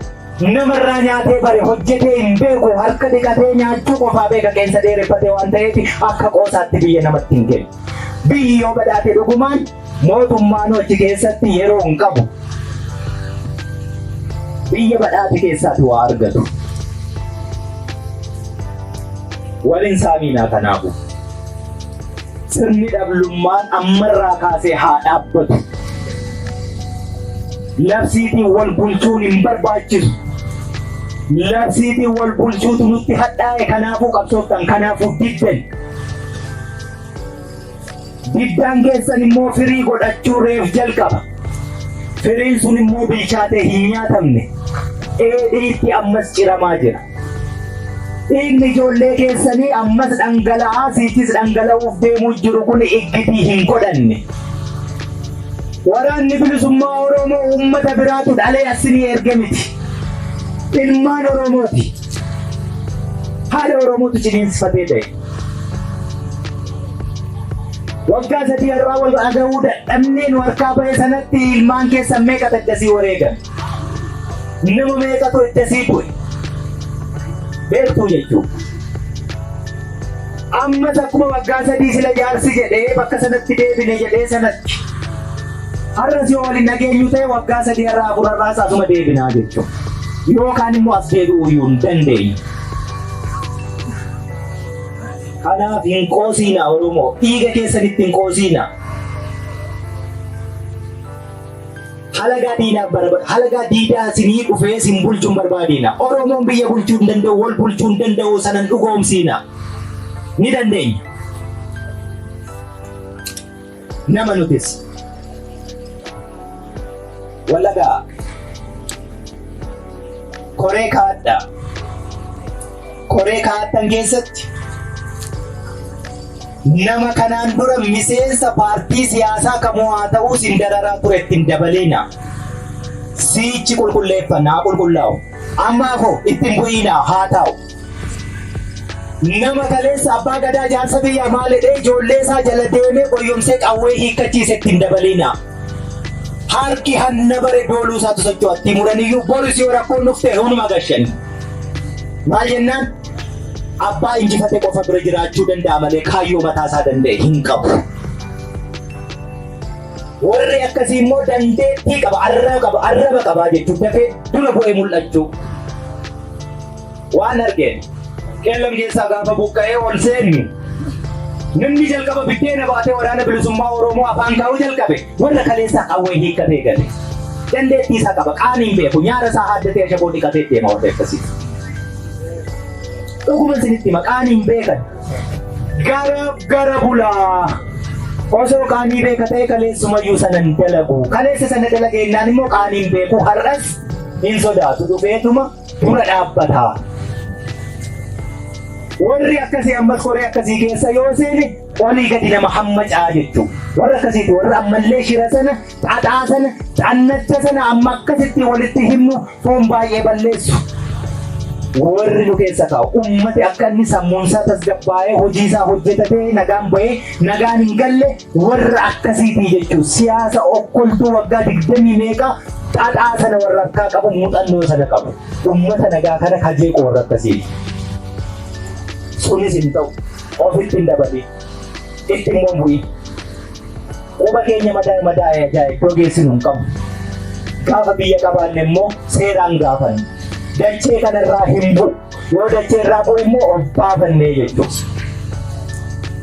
namarraa nyaatee bare hojjetee hin beeku harka dhiqatee nyaachuu qofaa beeka qeensa dheereffatee waan ta'eef akka qoosaatti biyya namatti hin kennu. Biyyi yoo badhaate dhugumaan mootummaan achi keessatti yeroo hin qabu. Biyya badhaate keessaati waa argatu. Waliin saamiinaa kanaafu. Sirni dhablummaan ammarraa kaasee haa dhaabbatu. Labsiitiin wal bulchuun hin barbaachisu. Labsiitiin wal bulchuutu nutti hadhaa'e kanaafuu qabsooftan kanaafuu diddan. Diddaan keessan immoo firii godhachuu reef jalqaba. Firiin sun immoo bilchaatee hin nyaatamne. Dheedhiitti ammas ciramaa jira. Dhiigni ijoollee keessanii ammas dhangala'aa siichis dhangala'uuf deemuu jiru kun iggitii hin godhanne. Waraanni bilisummaa Oromoo uummata biraatu dhalee asinii erge miti. Ilmaan Oromooti. Haadha Oromootu ciniinsifatee ta'e. Waggaa 3 har'aa wal dhaga'uu dadhabnee nu harkaa ba'e sanatti ilmaan keessan meeqa iddasii wareegan? Nama meeqatu iddasii du'e? Beektuu jechuudha. Ammas akkuma waggaa 3 sila jaarsi jedhee bakka sanatti deebine jedhee sanatti. Har'as yoo waliin nageenyu ta'e waggaa 3 har'aa 4 har'aas asuma deebinaa jechuudha. Yookaan immoo as deebi'uu iyyuu hin dandeenyu. Kanaaf hin qoosiinaa Oromoo, dhiiga keessanitti hin qoosiinaa. Halagaa diinaaf barba halagaa diidaa sinii dhufee sin bulchuu hin barbaadiina. Oromoon biyya bulchuu hin danda'u, wal bulchuu hin danda'u sanan dhugoomsiina. Ni dandeenya. Nama nutis. Wallagaa. Koree kaadhaa. Koree kaa'attan keessatti nama kanaan dura miseensa paartii siyaasaa kamuu haa ta'uu sin dararaa ture ittiin dabaliina. Siichi qulqulleeffanna haa qulqullaa'u. Ammaa koo ittiin bu'iinaa haa taa'u. Nama kaleessa abbaa gadaa jaarsa biyyaa maal jedhee ijoollee isaa jala deemee goyyomsee qawwee hiikkachiise ittiin dabaliina. Harki hanna bare dooluu isaatu socho'a. Itti muraniyyuu borus yoo rakkoon dhufte hunuma gashan. Maal jennaan abbaa injifate qofa bira jiraachuu danda'a malee kaayyoo mataa isaa danda'e hin qabu. Warri akkasii immoo dandeettii qaba, arraba qaba, arraba qabaa jechuun dafee dura bu'ee mul'achuu. Waan argeen qeellam keessaa gaafa buqqa'ee ol seennu namni jalqaba biddeena baatee waraana bilisummaa Oromoo afaan kaa'uu jalqabe warra kaleessaa qawwee hiikkatee gale. Dandeettii isaa qaba, qaanii hin beeku, nyaara isaa haaddatee ashaboo dhiqatee deema warra akkasii. Dhuguma isinitti hima, qaanii hin beekan. Gara gara bulaa. Osoo qaanii beeka ta'e kaleessumayyuu sana hin dalagu. Kaleessa sana dalagee immoo qaanii hin beeku har'as hin sodaatu dhufeetuma dura dhaabbata. Warri akkasii ammas koree akkasii keessa yoo seene olii gadi nama hammacaa jechuudha. Warra akkasiiti warra ammallee shira sana, xaxaa sana, xannacha sana amma akkasitti walitti himnu foon baay'ee balleessu. Warri nu keessa kaa'u ummati akka inni sammuunsaa tasgabbaa'ee hojii isaa hojjetatee nagaan bahee nagaan hin galle warra akkasiitii jechuun siyaasa okkoltuu waggaa digdamii meeqa xaxaa sana warra harkaa qabu muuxannoo sana qabu. Ummata nagaa kana kajeequ warra akkasiiti. Sunis hin ta'u. Ofitti hin dabalin. Itti immoo bu'i. Quba keenya madaa'e madaa'e ajaa'e iddoo geessinu hin qabnu. Gaafa biyya qabaanne immoo seeraan gaafanne. Dachee kanarraa hin bu'u. Yoo dachee irraa bu'e immoo of baafannee jechuudha.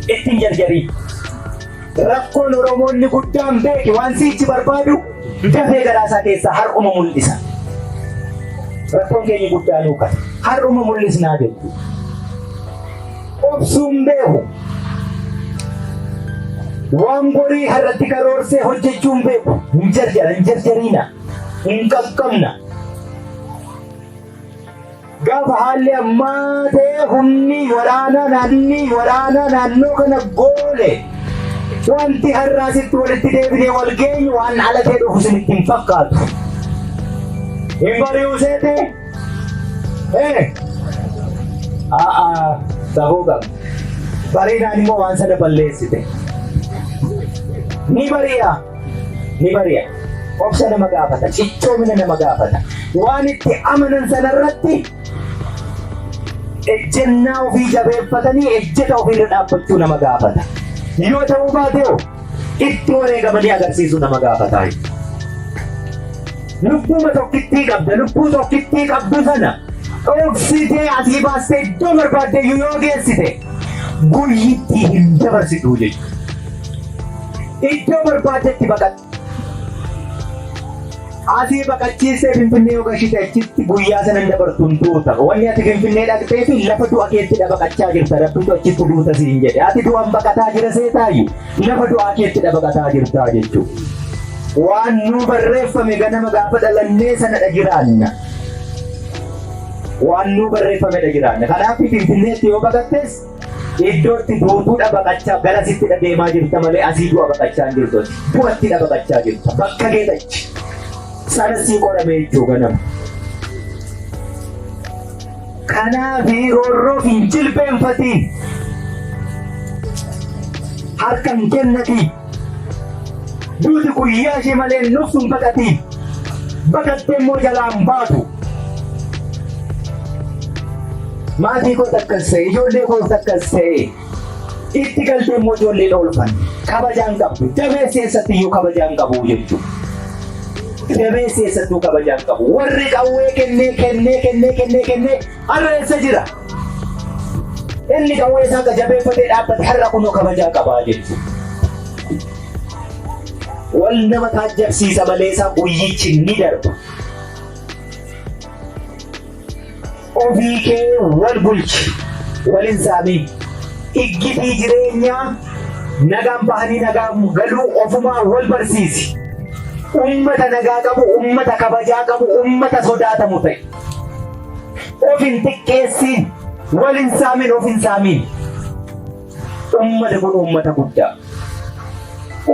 Ittiin jarjarii. Rakkoon Oromoonni guddaan beeki waan siichi barbaadu dafee garaa isaa keessaa har'uma mul'isa. Rakkoon keenya guddaa nuu kana. Har'uma mul'isnaa jechuudha. Obsuun beeku. Waan borii har'atti karoorsee hojjechuun beeku. Hin jarjara, hin jarjariina, hin qaqqabna. Gaafa haalli ammaa ta'e humni waraanaa naannii waraanaa naannoo kana goole wanti har'aa sitti walitti deebinee wal geenyu waan alatee dhufu isinitti hin fakkaatu. Hin bari'uu seete? Ee? A'aa safuu qaba. Bariinaan immoo waan sana balleessite. Ni bari'a. Ni bari'a. Obsa nama gaafata. Cichoomina nama gaafata. Waan itti amanan sanarratti ejjennaa ofii jabeeffatanii ejjeta ofiirra dhaabbachuu nama gaafata. Yoo ta'uu baate hoo itti wareegamanii agarsiisuu nama gaafata. Lubbuuma tokkittii qabda. Lubbuu tokkittii qabdu sana dhoksitee asii baastee iddoo barbaadde iyyuu yoo geessite guyyittii hin dabarsitu jechuudha. Iddoo barbaaddetti baqadhu. Asii baqachiisee Finfinnee yoo gashite achitti guyyaa sana hin dabartu hin duuta. Wanni ati Finfinnee dhaqxee fi lafa du'a keetti baqachaa jirta. Rabbitu achitti duuta siin jedhe. Ati du'an baqataa jira seetaayu lafa du'aa keetti baqataa jirta jechuudha. Waan nuu barreeffame ganama gaafa dhalannee sanadha jiraanna. Waan nuu barreeffamedha jiraanna. Kanaaf Finfinneetti yoo baqattes iddootti duutuudha baqachaa garasitti deemaa jirta malee asii du'a baqachaa hin jirtu. Du'atti baqachaa jirta. Bakka geetachi. Sana sii qorame jechuu ganama. Kanaaf roorroof hin jilbeenfatiin. Harka hin kennatiin. Duuti guyyaa ishee malee hin dhuftu hin baqatiin. Baqattee immoo jalaan baatu. Maatii koos akkas ta'e, ijoollee koos akkas ta'e. Itti galtee immoo ijoollee dhoolfan. Kabajaan qabdu. Dabeessi eessatti iyyuu kabajaan qabu jechuudha. Dabeessi eessattuu kabajaan qabu. Warri qawwee kennee kennee kennee kennee kennee har'a eessa jira? Inni qawwee isaa jabeeffatee dhaabbate har'a kunoo kabajaa qabaa jechuudha. Wal nama taajjabsiisa malee isaa guyyichi ni darba. Ofii kee wal bulchi, wal hin saamiin. Iggitii jireenyaa nagaan bahanii nagaan galuu ofumaa wal barsiisi. Ummata nagaa qabu, ummata kabajaa qabu, ummata sodaatamu ta'e. Of hin xiqqeessiin, wal hin saamin, of hin saamiin. Ummata kun ummata guddaa.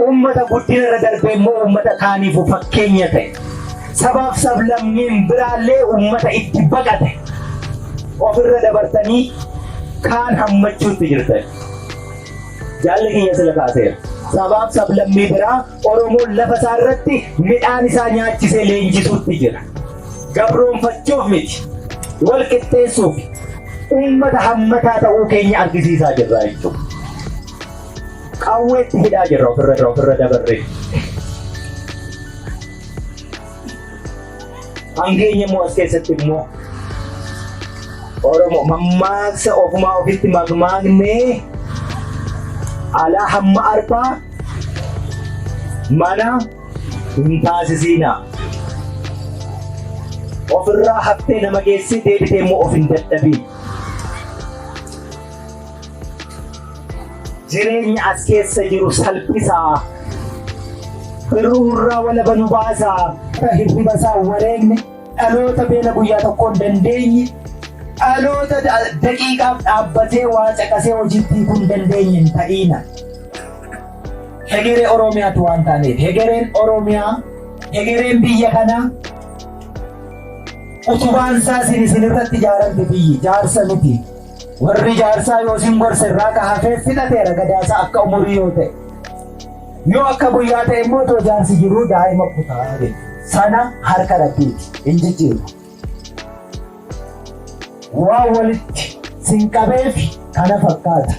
Ummata guddina irra darbee immoo ummata kaaniifuu fakkeenya ta'e. Sabaaf sablammiin biraallee ummata itti baqate. Ofirra dabartanii kaan hammachuutti jirtan. Jaalli kiyya sila kaaseera. Sabaaf sablammii biraa Oromoon lafa isaa irratti midhaan isaa nyaachisee leenjisuutti jira. Gabroonfachuuf miti. Wal qixxeessuuf ummata hammataa ta'uu keenya argisiisaa jirra jechuudha. Qawweetti hidhaa jirra ofirra dabarree. Hangeenya immoo as keessatti immoo Oromoo mammaaksa ofumaa ofitti mammaaknee alaa hamma arbaa mana hin taasisiinaa. Ofirraa haftee nama geessee deebitee immoo of hin dadhabiin. Jireenya as keessa jiru salphisaa. Birruurraa walaba nu baasaa. Hirriba isaa wareegne dhaloota beela guyyaa tokkoon dandeenye dhaloota daqiiqaaf dhaabbatee waa caqasee hojiitti hiikuu hin dandeenye hin ta'iina. Hegeree Oromiyaati waan taaneef hegereen Oromiyaa hegereen biyya kanaa utubaan isaa isin isinirratti ijaaramte biyyi jaarsa miti. Warri jaarsaa yoo isin gorse irraa ka hafee fixateera gadaasaa akka umurii yoo ta'e. Yoo akka guyyaa ta'e immoo otoo jaarsi jiruu daa'ima kutaa jechuudha. Sana harka rabbiiti hin jijjiiru. Waan walitti sin qabeef kana fakkaata.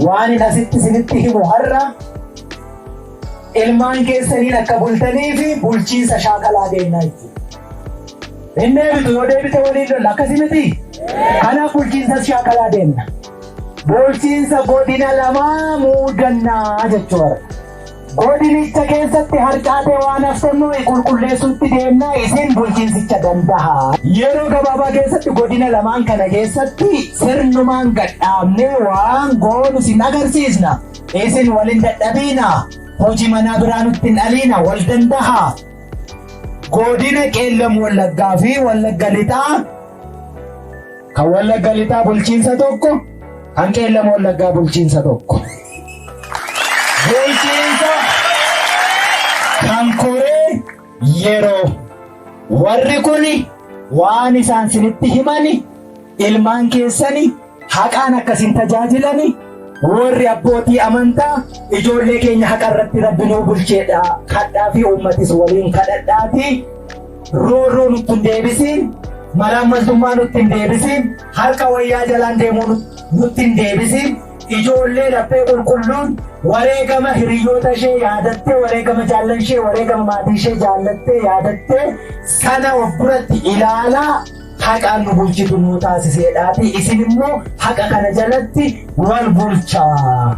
Waan hin asitti isinitti himu har'a ilmaan keessaniin akka bultanii fi bulchiinsa shaakalaa deemnaa jechuudha. Hin deebitu yoo deebite waliin lolla akkasi miti. Kanaaf bulchiinsa shaakalaa deemna. Bulchiinsa godina lamaa muudannaa jechuudha. Godinicha keessatti harcaatee waan hafte nuyi qulqulleessuutti deemnaa isin bulchiinsicha danda'a. Yeroo gabaabaa keessatti godina lamaan kana keessatti sirnumaan gadhaabnee waan goonu isin agarsiisna. Isin walin dadhabiina. Hojii manaa biraa nutti hin dhaliina wal danda'a. Godina Qeellam Wallaggaa fi Wallagga Lixaa kan Wallagga Lixaa bulchiinsa tokko kan Qeellam Wallaggaa bulchiinsa tokko. Bulchiinsa kan koree yeroo warri kun waan isaan sinitti himani ilmaan keessani haqaan akkasin tajaajilani warri abbootii amantaa ijoollee keenya haqa irratti rabbi nuu bulcheedha kadhaa fi uummatis waliin kadhadhaati roorroo nutti hin deebisiin malaammaltummaa nutti hin deebisiin harka wayyaa jalaan deemuu nutti hin deebisiin ijoollee laphee qulqulluun wareegama hiriyoota ishee yaadattee wareegama jaallan ishee wareegama maatii ishee jaallattee yaadattee sana of duratti ilaalaa haqaan nu bulchitu nu taasiseedhaati isin immoo haqa kana jalatti wal bulchaa.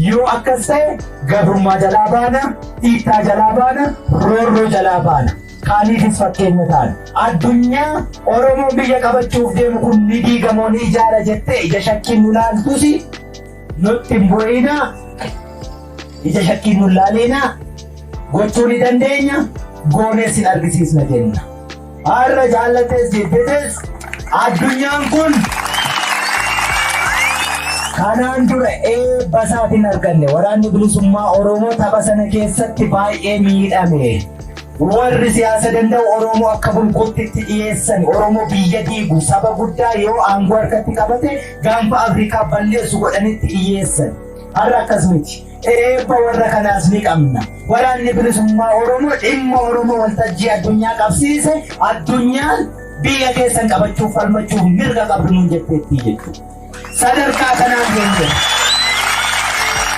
Yoo akkas ta'e gabrummaa jalaa baana, dhiittaa jalaa baana, roorroo jalaa baana. Kaaniifis fakkeenya taana. Addunyaa Oromoon biyya qabachuuf deemu kun ni diigamoo ni ijaara jettee ija shakkiin nu laaltus nutti hin bu'inaa. Ija shakkiin nu laalinaa. Gochuu ni dandeenya. Goonees hin argisiisna jenna. Har'a jaallates jibbites addunyaan kun kanaan dura eebba isaatiin arganne waraanni bilisummaa Oromoo tapha sana keessatti baay'ee miidhame. Warri siyaasa danda'u Oromoo akka bulguutti itti dhiyeessan Oromoo biyya diigu saba guddaa yoo aangoo harkatti qabate gaanfa Afrikaa balleessu godhanitti dhiyyeessan. Har'a akkas miti. Eebba warra kanaas ni qabna. Waraanni bilisummaa Oromoo dhimma Oromoo waltajjii addunyaa qabsiise addunyaan biyya keessan qabachuuf falmachuuf mirga qabdu nuun jetteetti jechuudha. Sadarkaa kanaan geenye.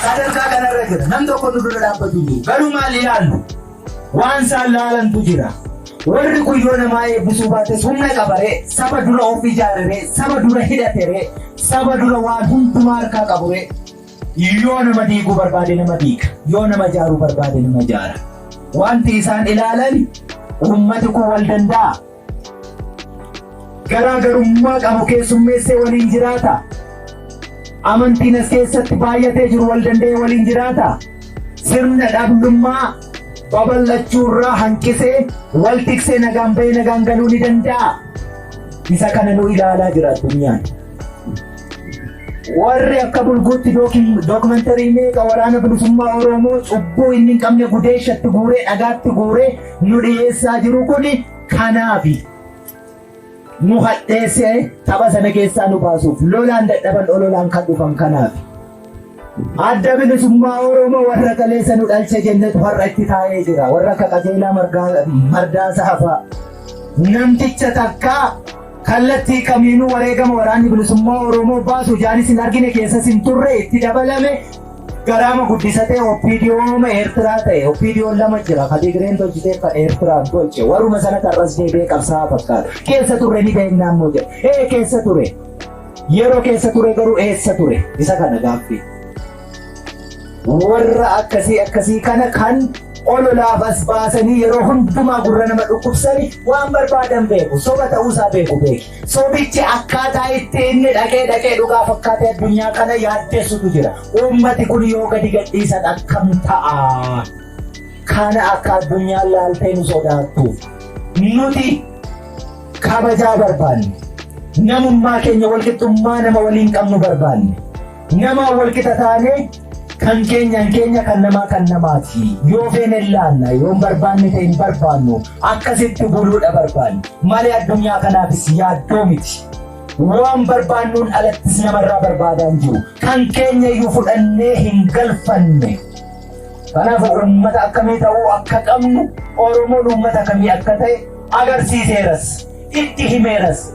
Sadarkaa kanarra jira. Nam tokko nu dura dhaabbatu jiru. Garuu maal ilaallu? Waan isaan laalantu jira. Warri kun yoo namaa eebbisuu baates humna qabaree, saba dura of ijaararee, saba dura hidhateree, saba dura waan hundumaa harkaa qaburee. Yoo nama diiguu barbaade nama diiga, yoo nama ijaaruu barbaade nama ijaara. Wanti isaan ilaalan uummati kun wal danda'a. Garaagarummaa qabu keessummeessee waliin jiraata. Amantiin as keessatti baay'atee jiru wal danda'ee waliin jiraata. Sirna dhablummaa babal'achuu irraa hanqisee wal tiksee nagaan bahee nagaan galuu ni danda'a. Isa kana nu ilaalaa jira addunyaan. Warri akka bulguutti dookumentarii meeqa waraana bilisummaa Oromoo cubbuu inni hin qabne gudeeshatti guuree dhagaatti guuree nu dhiyeessaa jiru kun kanaafi. Nu hadheessee tapha sana keessaa nu baasuuf lolaan dadhaban ololaan kan dhufan kanaafi. Adda bilisummaa Oromoo warra kaleessa nu dhalche jennetu har'a itti taa'ee jira. Warra akka Qajeelaa Mardaasaa fa'a. Namticha takkaa kallattii kamiinuu wareegama waraanni bilisummaa Oromoo baasu jaanis hin argine, keessas hin turre, itti dabalame garaama guddisatee OPDOma Eertiraa ta'e. OPDOn lama jira, ka Tigireen tolchitee, ka Eertiraan tolche. Warruma sana tarras deebi'ee qabsaa'aa fakkaata. Keessa turre ni beeknaa immoo jedha. Ee, keessa ture. Yeroo keessa ture garuu eessa ture? Isa kana gaaffii. Warra akkasii akkasii kana kan ololaaf as baasanii yeroo hundumaa gurra nama dhukkubsani waan barbaadan beeku. Soba ta'uusaa beeku beeki. Sobichi akkaataa itti inni dhaqee dhaqee dhugaa fakkaatee addunyaa kana yaaddessutu jira. Uummati kun yoo gadi gadhiisan akkam ta'a? Kana akka addunyaan laaltee nu sodaattuuf. Nuti kabajaa barbaanne. Namummaa keenya, walqixxummaa nama waliin qabnu barbaanne. Nama walqixa taanee kan keenyaan keenya, kan namaa kan namaati. Yoo feene laanna, yoo hin barbaanne ta'e hin barbaannu. Akkasitti buluudha barbaanne. Malee addunyaa kanaafis yaaddoo miti. Waan barbaannuun alattis namarraa barbaadaa hin jiru. Kan keenya iyyuu fudhannee hin galfanne. Kanaaf uummata akkamii ta'uu akka qabnu, Oromoon uummata akkamii akka ta'e agarsiiseeras. Itti himeeras.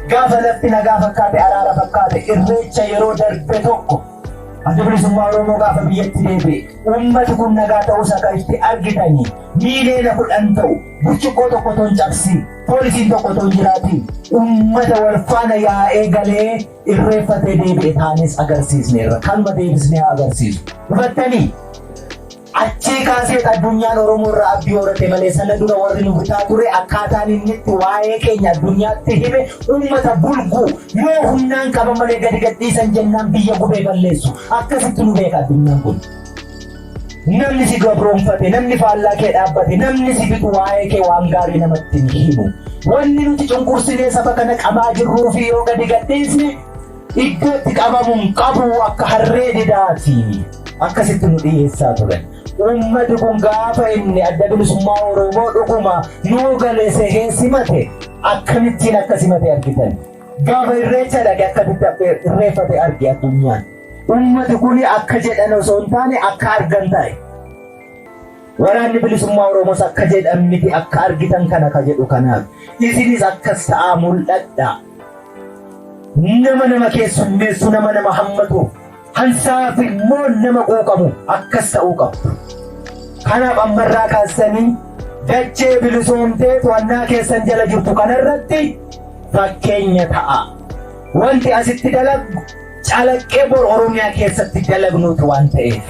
Gaafa lafti nagaa fakkaate, araara fakkaate, irreecha yeroo darbe tokko, Adda Bilisummaa Oromoo gaafa biyyatti deebi'e, uummati kun nagaa ta'uusaa kan itti argitanii, 10 miiliyoona ta'u burcuqqoo tokko otoo hin cabsiin, poolisiin tokko otoo hin jiraatiin, uummata wal faana yaa'ee galee irreeffatee deebi'e taanes agarsiisneerra. Kanuma deebisnee haa agarsiisu. Hubattanii? Achii kaasee addunyaan Oromoo irraa abdii horate malee sana dura warri nu bitaa ture akkaataan inni itti waa'ee keenya addunyaatti hime uummata bulguu yoo humnaan qaban malee gadi gadhiisan jennaan biyya gubee balleessu, akkasitti nu beeka addunyaan kun. Namni si gabroonfate, namni faallaa kee dhaabbate, namni si bitu waa'ee kee waan gaarii namatti hin himu. Wanni nuti cunqursinee saba kana qabaa jirruu fi yoo gadi gadhiisne iddootti qabamuun qabu akka harree didaati. Akkasitti nu dhiyeessaa turan. Uummati kun gaafa inni Adda Bilisummaa Oromoo dhuguma nuu galee sehee simate, akkamittiin akka simate argitan. Gaafa irreecha dhaqe akkamitti irreeffate arge addunyaan. Uummati kun akka jedhan osoo hin taane akka argan ta'e. Waraanni Bilisummaa Oromoos akka jedhan miti, akka argitan kana ka jedhu kanaaf. Isinis akkas ta'aa mul'adha. Nama nama keessummeessu, nama nama hammatu, hansaaf immoo nama quuqamu akkas ta'uu qabdu. Kanaaf ammarraa kaasanii dachee bilisoomtee to'annaa keessan jala jirtu kanarratti fakkeenya ta'a. Wanti asitti dalagnu calaqqee bor Oromiyaa keessatti dalagnuuti waan ta'eef.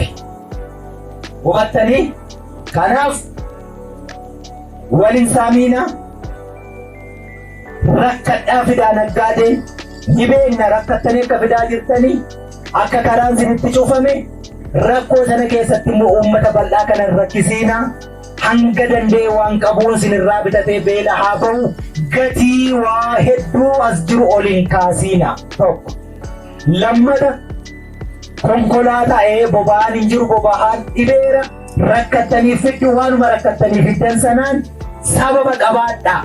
Hubattanii? Kanaaf walin saamiina, rakkadhaa fidaa naggaadee, ni beekna rakkattanii akka fidaa jirtanii, akka karaan isinitti cufame. Rakkoo sana keessatti immoo uummata bal'aa kana hin rakkisiina. Hanga danda'e waan qabuun isinirraa bitatee beela haa ba'u. Gatii waa hedduu as jiru ol hin kaasiina. Tokko. Lammata, konkolaataa boba'aan hin jiru, boba'aan dhibeera, rakkattanii fiddu. Waanuma rakkattanii fiddan sanaan sababa qabaadhaa.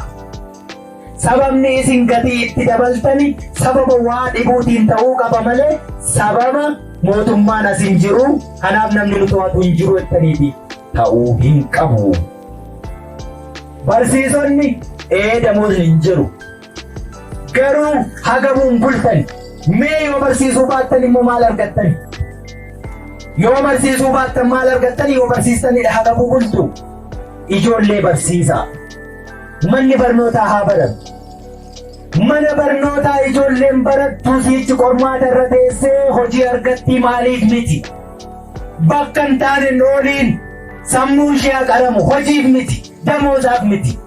Sababni isin gatii itti dabaltani sababa waa dhibuutiin ta'uu qaba malee sababa mootummaan as hin jiru, kanaaf namni nu to'atu hin jiru jettaniiti ta'uu hin qabu. Barsiisonni damoosni hin jiru. Garuu hagamuun bultan, mee yoo barsiisuu baattan immoo maal argattan? Yoo barsiisuu baattan maal argattan? Yoo barsiistanidha hagamuu bultu. Ijoollee barsiisaa. Manni barnootaa haa baramu. Mana barnootaa ijoolleen barattu siichi qormaata irra teessee hojii argatti maaliif miti? Bakka hin taane ooliin sammuun ishee haa qaramu hojiif miti, damoozaaf miti.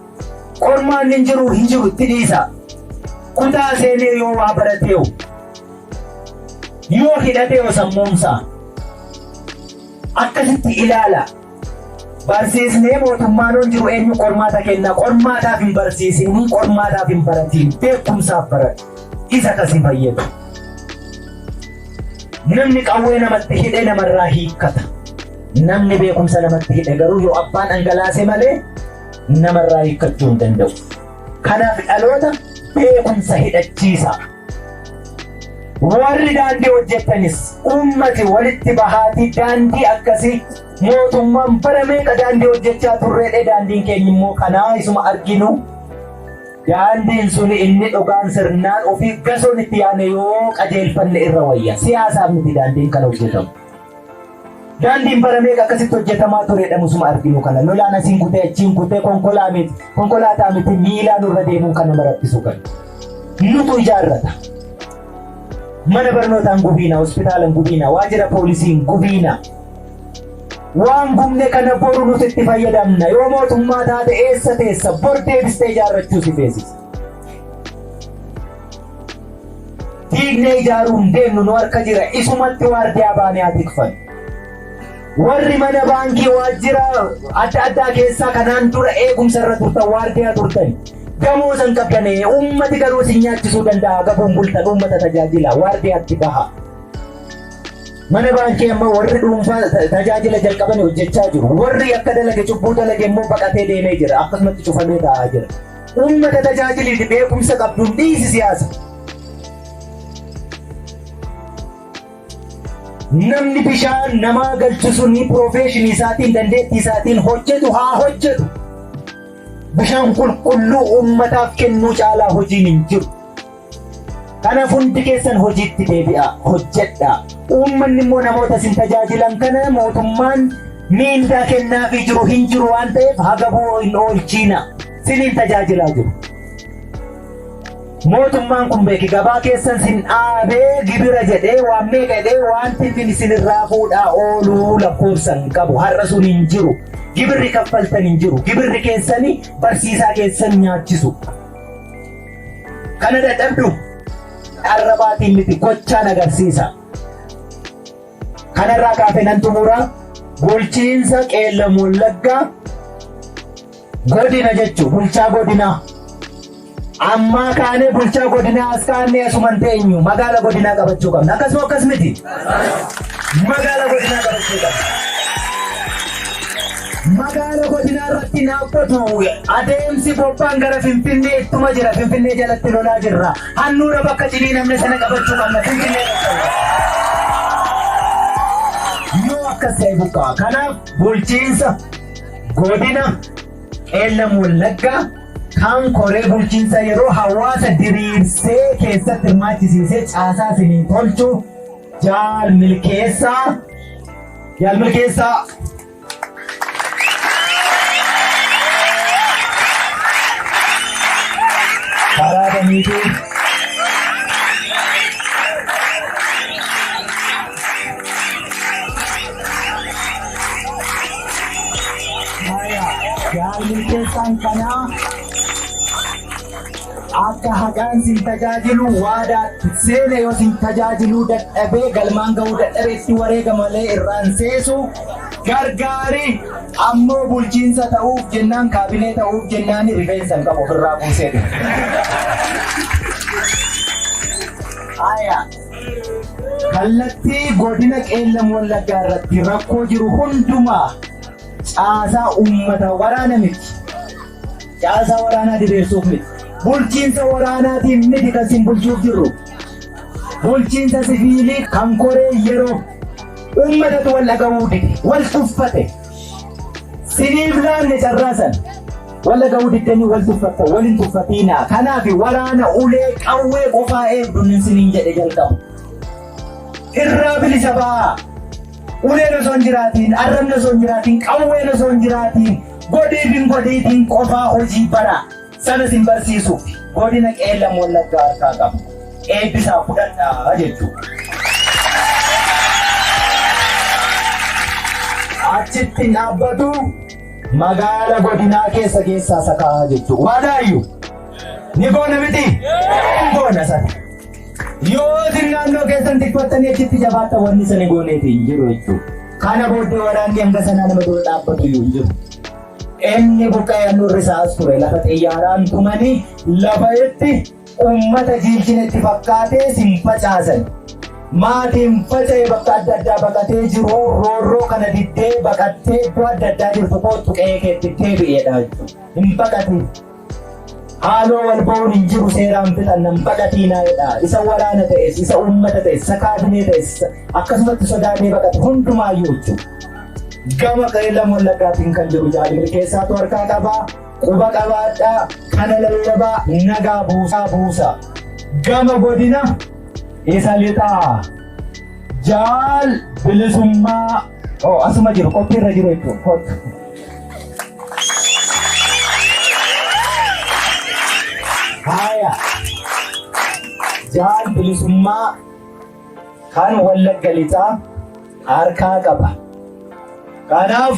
Qormaanni hin jiru hin jiru itti dhiisa. Kutaa seenee yoo waa barateewu yoo hidhateewu sammuunsaa akkasitti ilaala. Barsiisnee mootummaan hin jiru eenyu qormaata kenna. Qormaataaf hin barsiisin, qormaataaf hin baratiin, beekumsaaf baratu. Isa kasi fayyadu. Namni qawwee namatti hidhe namarraa hiikkata. Namni beekumsa namatti hidhe garuu yoo abbaan dhangalaase malee namarraa hiikkachuu hin danda'u. Kanaaf dhaloota beekumsa hidhachiisa. Warri daandii hojjettanis uummati walitti bahaatii daandii akkasii mootummaan bara meeqa daandii hojjechaa turreedhe daandiin keenya immoo kanaa isuma arginu. Daandiin sun inni dhugaan sirnaan ofii gasoon itti yaane yoo qajeelfanne irra wayya. Siyaasaaf miti daandiin kan hojjetamu. Daandiin bara meeqa akkasitti hojjetamaa turedha musuma arginu kana. Lolaan asiin kutee achiin kutee konkolaataa miti miilaan irra deemuun kan nama rakkisu kan. Nutu ijaarrata. Mana barnootaan gubiina, hospitaalaan gubiina, waajjira poolisiin gubiina. Waan gubne kana boru nuti itti fayyadamna. Yoo mootummaa taate eessa teessa bor deebistee ijaarrachuu si feesisa. Diignee ijaaruun deemnu nu harka jira. Isumatti waardiyaa baanee haa tikfannu. Warri mana baankii waajjira adda addaa keessaa kanaan dura eegumsa irra turtan waardiyaa turtan. Gamoo san qabdanii uummati garuu isin nyaachisuu danda'a. Gabuun bultan uummata tajaajila waardiyaatti baha. Mana baankii amma warri dhuunfaa tajaajila jalqabanii hojjechaa jiru. Warri akka dalage cubbuu dalage immoo baqatee deemee jira. Akkasumatti cufamee taa'aa jira. Uummata tajaajiliiti beekumsa qabduun dhiisi siyaasa. Namni bishaan namaa galchu suni profession isaatiin dandeettii isaatiin hojjetu haa hojjetu. Bishaan qulqulluu uummataaf kennuu caalaa hojiin hin jiru. Kanaaf hundi keessan hojiitti deebi'aa, hojjedhaa. Uummanni immoo namoota isin tajaajilan kana mootummaan miindaa kennaafii jiru hin jiru waan ta'eef haga bu'oo hin oolchiina. Siniin tajaajilaa jiru. Mootummaan kun beeki gabaa keessan sin dhaabee gibira jedhee waan meeqa jedhee wanti inni isinirraa fuudhaa ooluu lakkoofsan qabu. Har'a sun hin jiru. Gibirri kaffaltan hin jiru. Gibirri keessanii barsiisaa keessan nyaachisu. Kana dadhabdu arrabaatiin miti gochaan agarsiisa. Kanarraa kaafee nan xumura. Bulchiinsa Qeellam Wallaggaa godina jechuun bulchaa godinaa. Ammaa kaanee bulchaa godinaa as kaannee asuman teenyu magaala godinaa qabachuu qabna. Akkasuma akkas miti. Magaala godinaa qabachuu qabna. Magaala godinaa irratti naaffatu adeemsi bobbaan gara Finfinnee ittuma jira. Finfinnee jalatti lolaa jirra. Handhuura bakka ciniinamne sana qabachuu qabna. Finfinnee irratti. Yoo akkas ta'e buqqaa. Kanaaf bulchiinsa godina Qeellam Wallaggaa kan koree bulchiinsa yeroo hawaasa diriirsee keessatti hirmaachisiisee caasaa isinii tolchu Jaal Milkeessaa. Jaal Milkeessaa. Karaa baniitiin Jaal Milkeessaan kanaa akka haqaan sin tajaajilu waadaatti seene yoo sin tajaajiluu dadhabee galmaan ga'uu dadhabee itti wareega malee irraan seesu gargaari ammoo bulchiinsa ta'uuf jennaan kaabinee ta'uuf jennaan rifeensa hin qabu ofirraa buusee. Aya. Kallattii godina Qeellam Wallaggaa irratti rakkoo jiru hundumaa caasaa uummata waraana miti. Caasaa waraanaa diriirsuuf miti. Bulchiinsa waraanaatiin miti kan sin bulchuuf jirru. Bulchiinsa siviilii kan koree yeroo uummatatu wal dhaga'uu dide, wal tuffate. Siniif laanne carraa sana. Wal dhaga'uu diddanii wal tuffatta, wal hin tuffatiinaa. Kanaaf waraana ulee qawwee qofaa eegduun siniin jedhe jalqabu. Irraa bilisa ba'aa. Uleen osoo hin jiraatiin, arrabni osoo hin jiraatiin, qawween osoo hin jiraatiin, godhiif hin godhiitiin qofaa hojii bara. Sana sin barsiisuuf godina Qeellam Wallaggaa harkaa qaba. Eebbisaa fudhadhaa jechuudha. Achitti hin dhaabbatu, magaala godinaa keessa keessaa sakaa'aa jechuudha. Waadaayyuu ni goona miti? Hin goona sana. Yoo isin naannoo keessan tikfattanii achitti jabaattan wanni sana gooneeti hin jiru jechuudha. Kana booddee waraanni hanga sanaa nama dura dhaabbatu iyyuu hin jiru. Inni buqqa'ee handhuurri isaa as ture, lafa xiyyaaraan tumanii lafa itti uummata jiilchine itti fakkaatee sin facaasan. Maatiin faca'e bakka adda addaa baqatee jiru, roorroo kana diddee baqattee iddoo adda addaa jirtu koottu qe'ee keetti deebi'eedha jechuudha. Hin baqatiin. Haaloo wal ba'uun hin jiru, seeraan fixanna, hin baqatiinaa jedha. Isa waraana ta'es, isa uummata ta'es, isa kaabinee ta'es, akkasumatti sodaatee baqate hundumaayyuu jechuudha. Gama Qeellam Wallaggaatiin kan jiru Jaal Milkeessaatu harkaa qabaa. Quba qabaadhaa, kana lallabaa, nagaa buusaa buusa. Gama godina isa lixaa Jaal Bilisummaa, oh, asuma jiru, qophiirra jiru jechuudha. Kottu. Haaya. Jaal Bilisummaa kan Wallagga Lixaa harkaa qaba. Kanaaf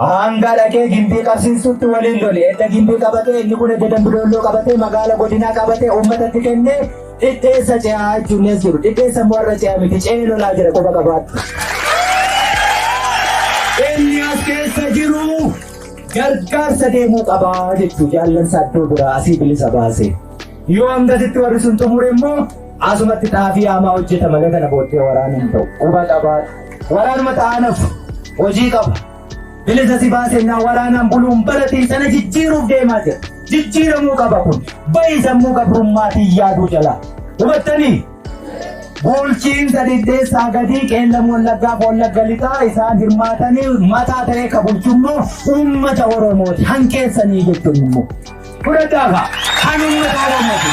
hanga dhaqee Gimbii qabsiisutti waliin lole. Edda Gimbii qabatee, inni kun edda Dambidolloo qabatee, magaala godinaa qabatee uummatatti kennee Dhidheessa ce'aa jechuun as jiru. Dhidheessa immoo har'a ce'aa miti. Ce'ee lolaa jira, quba qabaadhu. Inni as keessa jiru gargaarsa deemuu qabaa jechuu jaallansa iddoo biraa asii bilisa baase. Yoo hangasitti warri sun xumure immoo asumatti xaafii haamaa hojjeta malee kana booddee waraana hin ta'u. Quba qabaadhu. Waraanuma ta'aanaaf hojii qaba. Bilisa si baasennaa waraanaan buluun baratiin sana jijjiiruuf deemaa jira. Jijjiiramuu qaba kun. Bahi sammuu gabrummaatiin yaaduu jalaa. Hubattanii? Bulchiinsa Dhidheessaa gadii Qeellam Wallaggaa fi Wallagga Lixaa isaan hirmaatanii mataa ta'ee ka bulchu immoo uummata Oromooti. Hanqeessanii jechuun immoo. Fudhadhaa kaa. Kan uummata Oromooti.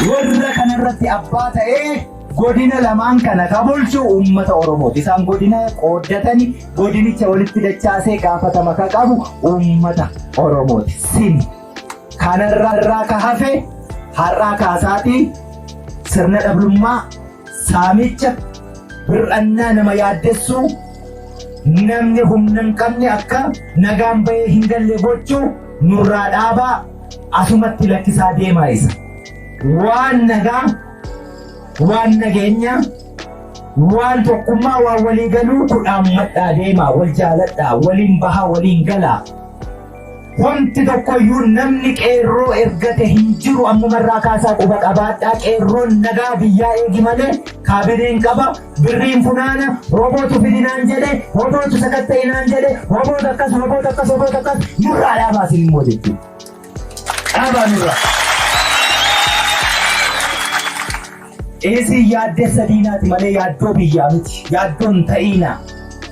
Warra kanarratti abbaa ta'ee godina lamaan kana ka bulchu uummata Oromooti. Isaan godina qooddatani godinicha walitti dachaasee gaafatama ka qabu uummata Oromooti. Sin kanarraa irraa ka hafe har'aa kaasaatii sirna dhablummaa, saamicha, bir'annaa nama yaaddessuu, namni humna hin qabne akka nagaan bahee hin galle gochuu nurraa dhaabaa, asumatti lakkisaa deemaa isa. Waan nagaa, waan nageenyaa, waan tokkummaa, waan walii galuu kudhaammadhaa deemaa, wal jaaladhaa, waliin bahaa, waliin galaa. Wanti tokkoyyuu namni qeerroo ergate hin jiru, ammumarraa kaasaa quba qabaadhaa. Qeerroon nagaa biyyaa eegi malee kaabineen qaba, birriin funaana, robootu fidinaan jedhe, robootu sakatta'inaan jedhe, roboota akkas, roboota akkas, roboota akkas nurraa dhaabaa isin immoo jechuudha. Dhaabaa nurraa. Isin yaaddessa diinaati malee yaaddoo biyyaa miti. Yaaddoon ta'iina.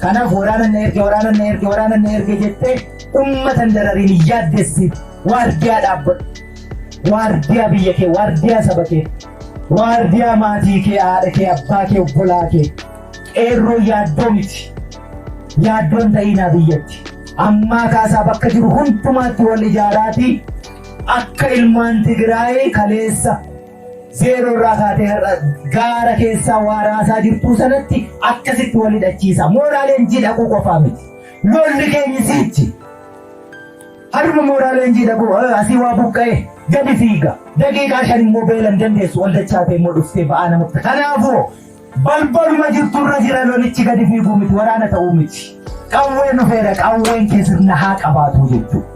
Kanaaf waraana na erge, waraana na erge, waraana na erge jettee uummata hin darariin, hin yaaddessi. Waardiyaa dhaabbadhu. Waardiyaa biyya kee, waardiyaa saba kee, waardiyaa maatii kee, haadha kee, abbaa kee, obbolaa kee. Qeerroo yaaddoo miti. Yaaddoon ta'iinaa biyyatti. Ammaa kaasaa bakka jiru hundumaatti wal ijaaraatii akka ilmaan Tigraay kaleessa zeeroo irraa kaatee har'a gaara keessaa waa raasaa jirtuu sanatti akkasitti wal hidhachiisa. Mooraa leenjii dhaquu qofaa miti. Lolli keenya siichi. Haruma mooraa leenjii dhaquu asii waa buqqa'e gadi fiiga. Daqiiqaa 5 immoo beela hin dandeessu, ol dachaatee immoo dhuftee ba'aa namatti. Kanaafuu balbaluma jirturra jira lolichi, gadi fiiguu miti, waraana ta'uu miti. Qawween dhufeera, qawween kee sirna haa qabaatu jechuudha.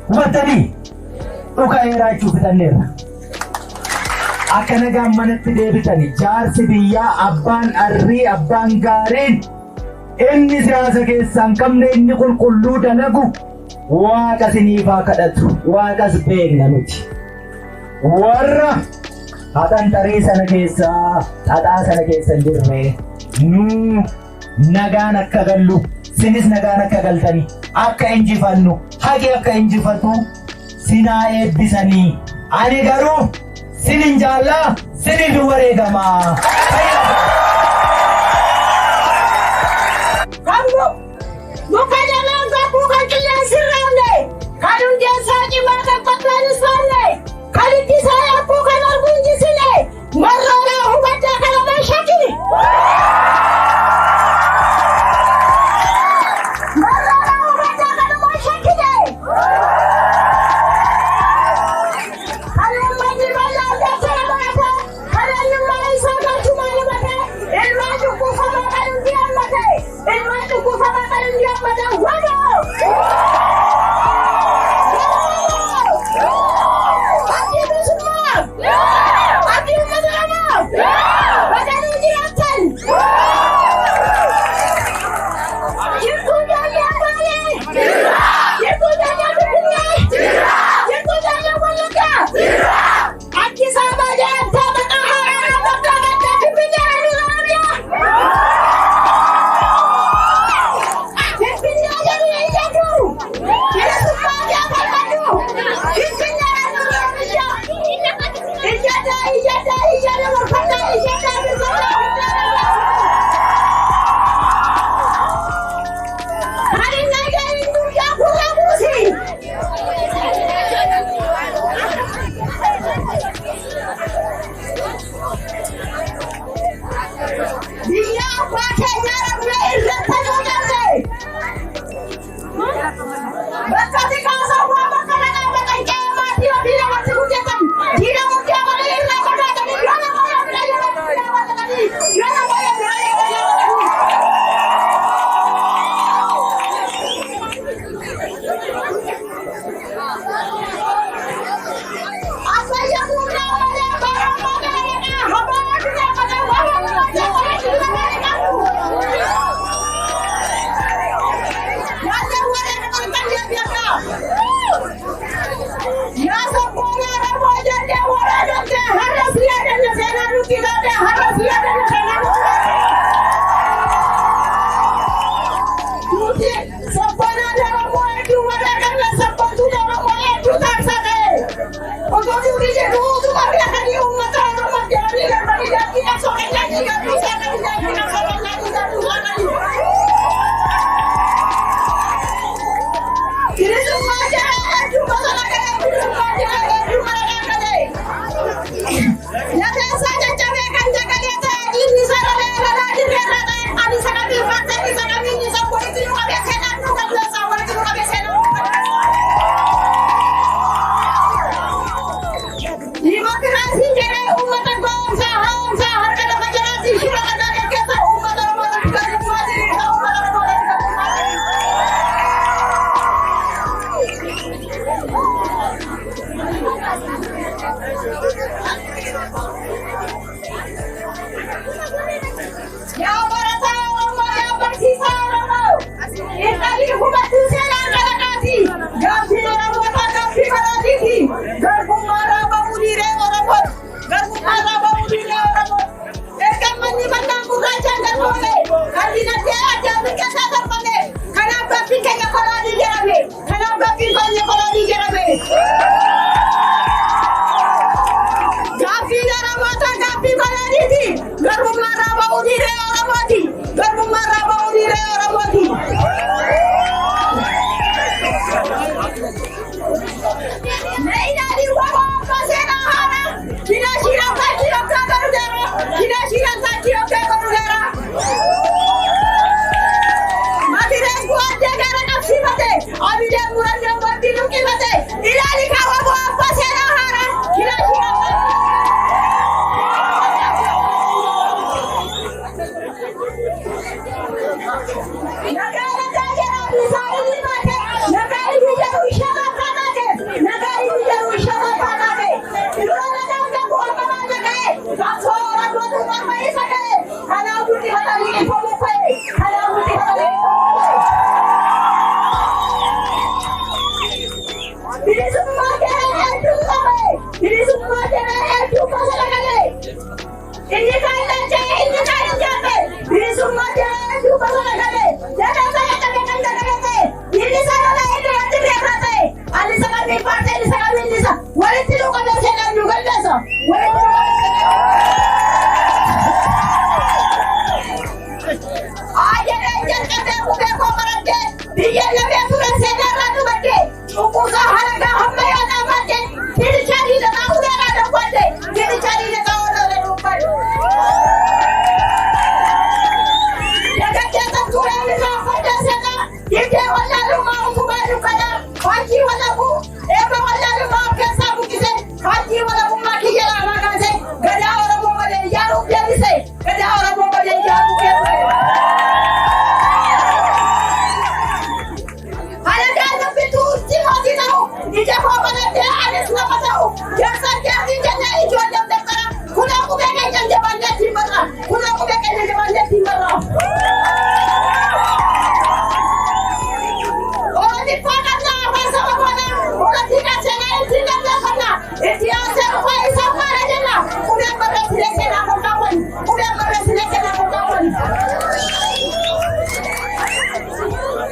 Hubattanii? Dhuka'eeraa jechuu fixanneerra. Akka nagaan manatti deebitani jaarsi biyyaa, abbaan arrii, abbaan gaariin, inni siyaasa keessaa hin qabne, inni qulqulluu dalagu Waaqa siniifaa kadhatu, Waaqas beekna nuti. Warra haxanxarii sana keessaa, xaxaa sana keessa hin jirre, nu nagaan akka gallu, sinis nagaan akka galtani, akka injifannu, haqi akka injifatu sinaa eebbisanii. Ani garuu sinin jaallaa, siniif wareegamaa. Kan muka jalaan garbuu, kan qilleensi hin raafne, kan Bilisummaa kee hedduu qabe. Bilisummaa kee hedduu bosona galee. Inni kaan lachee inni kaan hin jaalle. Bilisummaa kee hedduu bosona galee. Jedhee ta'e qabee kan dagalee ta'e. Inni sana inni irratti beekaa ta'e. Ani sagalii paartii inni sagalii inni walitti nu qabee seenaan nu galmeessa. Walitti nu qabee seenaan. Ayyee jalqabee qubee koo baradhee biyya lafee ture seenarraa dubbadhee cunqursaa halagaa hamma yoonaa baadhee fiichaa dhiigataa uleeraa dubbadhee fiichaa dhiigataa uleeraa dubbadhee. Dargaggeessa turee irraa foddaa seenaa dhiibdee wallaalummaa utubaa dukkanaa faajjii walabuu eebba wallaalummaa of keessaa buqqise faajjii walabummaa kiyya lafaa kaase gadaa Oromoo malee ijaaruuf deebise gadaa Oromoo malee ijaaruuf deebise. Halagaa dubbituu mootii ta'u ija koo banadhee anis nama ta'u jaarsaan jaartiin jennee ijoollee daftara kunoo qubee keenya jabaannee ittiin barra kunoo qubee keenya jabaannee ittiin barra. Oromifaa qabna afaan saba goona Oromiyaa seenaa ittiin dandeeffanna itti aansee dhufaa isaa faana jenna qubeen barreessinee seenaa kolkaawwan qubeen barreessinee seenaa kolkaawwan.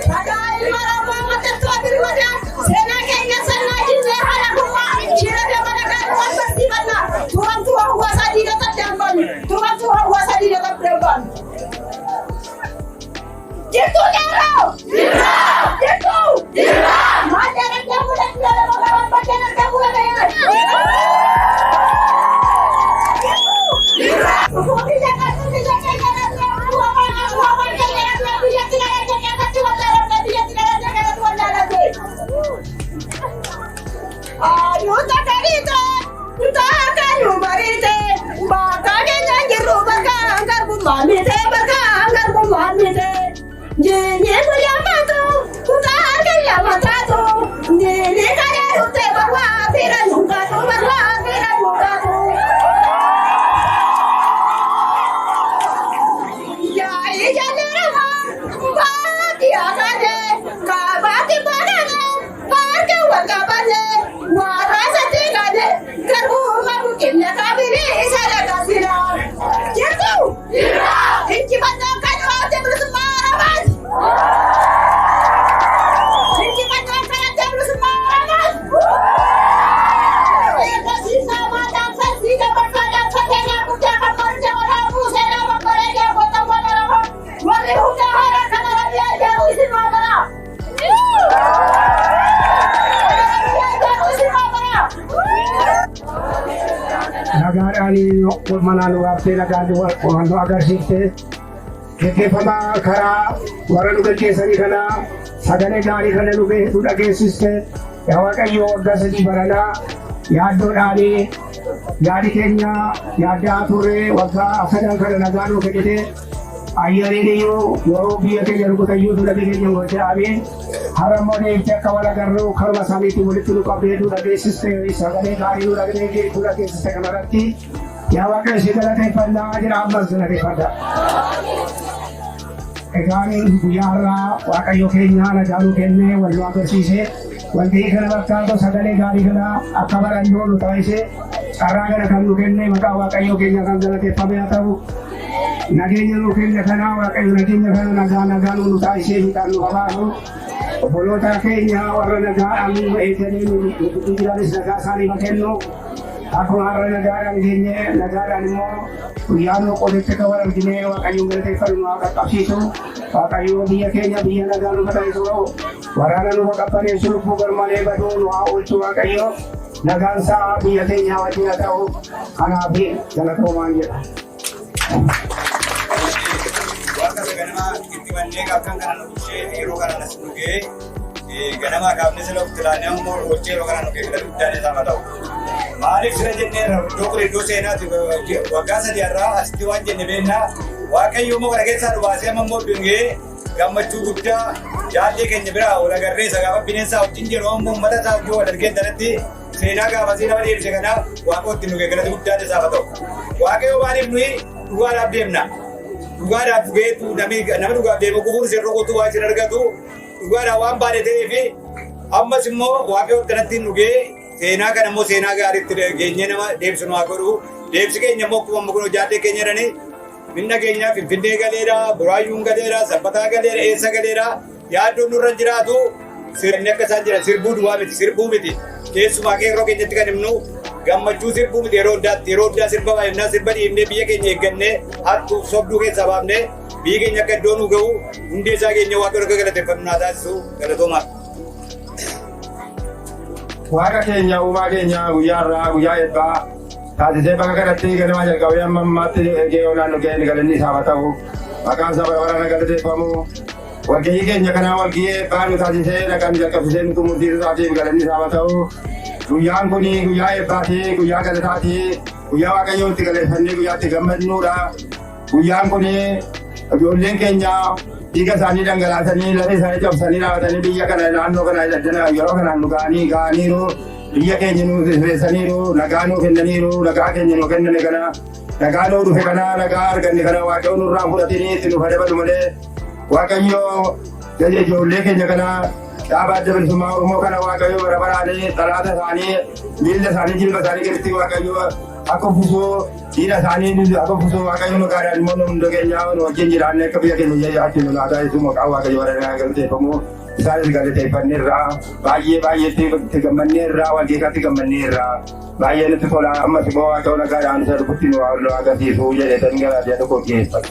Dhagaa ilma Oromoo mallattoo birmadaan seenaa keenya sannaa jinnee halagummaa shira dabala gaariiwwan barsiifanna turantuu hawaasaa diinota damban turantuu hawaasaa diinota damban. Jirtuu qeerroo! Jirra! Jirtuu! Jirra! Maal jedhan fuudhanii lama gaban bakkeen argaa fuudhanii. Jirra! Biyya qabdu biyya keenya biyyatti galee keessatti wallaalamne biyyatti galee keessatti wallaalamne. Ayuuta kariite, ntaaka nu bariite, bakka keenya jirru bakka garbummaa mite bakka garbummaa mite. Jiini guyyaa maatu, kutaa keenya mataatu, jiini kalee dhufte barwaa fira nukaatu barwaa fira nukaatu. Yaa'i jalleerama, baati akaane, kaabaati baanaane, paarkii wal qabanne, warra satti kaane, garbuma buqqinne kaabini isa dhagaasina. Jirtu? Jira! Injifannoo kan oote bilisummaa Oromooti. Injifannoo kan oote bilisummaa Oromooti. Warri hunda haaraa kana rabbi ajaa'ibu isin maamara. Nagaadhaan manaan waaftee nagaan nu agarsiifte geggeeffamaa karaa warra nu gaggeessanii kanaa sagalee gaarii kana nu dhageessiste. Yaa Waaqayyo, waggaa 3 baranaa yaaddoodhaanii yaadi keenya yaaddaa turre waggaa sadan kana nagaa nu kennite. Ayyaaniin iyyuu yeroo biyya keenya rukutayyuu lafee keenya gootee ameen. Har'a immoo deemtee akka wal agarru karuma isaaniitiin walitti nu qabdee nu dhageessiste, sagalee gaarii nu dhageessiste. Kanarratti yaa Waaqayyo si galateeffannaa jira, ammas galateeffadha. Egaan guyyaa har'aa Waaqayyo keenya nagaa nu kennee wal nu agarsiise, walgahii kana fakkaatu sagalee gaarii kana akka barannoo nu taasise, carraa kana kan nu kenne maqaa Waaqayyo keenya kan galateeffame haa ta'u. Nageenya nu kenne kana Waaqayyo nageenya kana nagaa nagaa nu taasisee fiixaan nu habaasu. Obboloota keenya warra nagaadhaan nu eeganii nu gidduu jiranis nagaa isaaniif haa kennu. Akkuma har'a nagaadhaan geenye nagaadhaan immoo guyyaa nu qodetti akka wal arginee Waaqayyoon galateeffannu nu haa qaqqabsiisu. Waaqayyo biyya keenya biyya nagaa nu taasisu, waraana nu qabbaneessu, lubbuu garmalee baduu nu haa oolchu. Waaqayyo nagaan isaa biyya keenya wajjin haa ta'u. Kanaaf galatoomaan jedha. Waaqa ganamaa itti mannee akkan kana nu bulchee yeroo kana nas nu ga'ee ganamaa kaafne sila ofitti ilaannee ammoo oolchee yeroo kana nu ga'ee galata guddaan isaa haa ta'u. Maaliif sila jenneerra, iddoo kun iddoo seenaati. Waggaa 3 har'aa asitti waan jenne beennaa. Waaqayyo immoo kana keessaa nu baasee amma immoo dhungee gammachuu guddaa jaallee keenya biraa wal agarree isa gaafa bineensaa wajjin jedhu ammoo uummata isaa wajjin wal argee sanatti seenaa gaafasii nama deebise. Kanaaf Waaqa itti nu ga'e galata guddaan isaaf haa ta'u. Waaqayyo maaliif nuyi dhugaadhaaf deemna? Dhugaadhaaf dhugeetu nama dhugaaf deemu gufuun isin rukutu waan isin argatu dhugaadhaaf waan baane ta'eef Ammas immoo Waaqayyo akkanatti nu ga'ee seenaa kana immoo seenaa gaariitti geenyee nama deemsu nu haa godhu. Deemsi keenya immoo akkuma amma kun jaallee keenya jedhanii minna keenya Finfinnee galeera, Buraayyuun galeera, Sabbataa galeera, eessa galeera. Yaaddoon nurra jiraatu sirni akka isaan jedhan sirbuu duwwaa miti, sirbuu miti. Keessumaa qeerroo keenyatti kan himnu gammachuu sirbuu miti yeroo hundaatti yeroo hundaa sirba baay'inaa sirba dhiibnee biyya keenya eeggannee hattuuf sobduu keessaa baafnee biyyi keenya akka iddoo nu ga'u hundee isaa keenya Waaqayyo akka galateeffannu naa taasisu galatoomaa. Waaqa keenya uumaa keenya guyyaa irraa guyyaa eebbaa taasisee bakka kanatti ganama jalqabee amma ammaatti eegee onaan nu ga'een galanni isaaf haa ta'u. Maqaan isaa bara baraan galateeffamu. Walgahii keenya kanaa walgahii eebbaa nu taasisee nagaan jalqabsiisee nu xumursiisuu isaatiif galanni isaaf haa ta'u. Guyyaan kun guyyaa eebbaati, guyyaa galataati, guyyaa Waaqayyoo itti galateeffannee guyyaa itti gammadnuudha. Guyyaan kun ijoolleen keenya dhiiga isaanii dhangalaasanii lafee isaanii cabsanii dhaabatanii biyya kana naannoo kana yeroo kanaan nu ga'anii ga'aniiru. Biyya keenya nu sirreessaniiru, nagaa nuu kennaniiru, nagaa keenya nuu kenname kana nagaa nuu dhufe kana nagaa arganne kana Waaqayyo nurraa fudhatanii itti nu dabalu malee Waaqayyo ijoollee keenya kana dhaaba Adda Bilisummaa Oromoo kana Waaqayyo bara baraanii xalaata isaanii miilla isaanii jilba isaanii gaditti Waaqayyo akka uffisuu diina isaanii akka uffisuu Waaqayyo maqaadhaan immoo nu hunda keenya nu wajjin jiraanne akka biyya keenya jiraachuu nu laataa jechuun maqaa Waaqayyo bara baraan galateeffamu isaanis galateeffanneerra baay'ee baay'eetti itti gammanneerra walgeekaatti gammanneerra baay'ee nutti tola ammas immoo Waaqayyo nagaadhaan isa dhufutti nu agarsiisu jedhee tan gara jedhu koo dhiyeeffadha.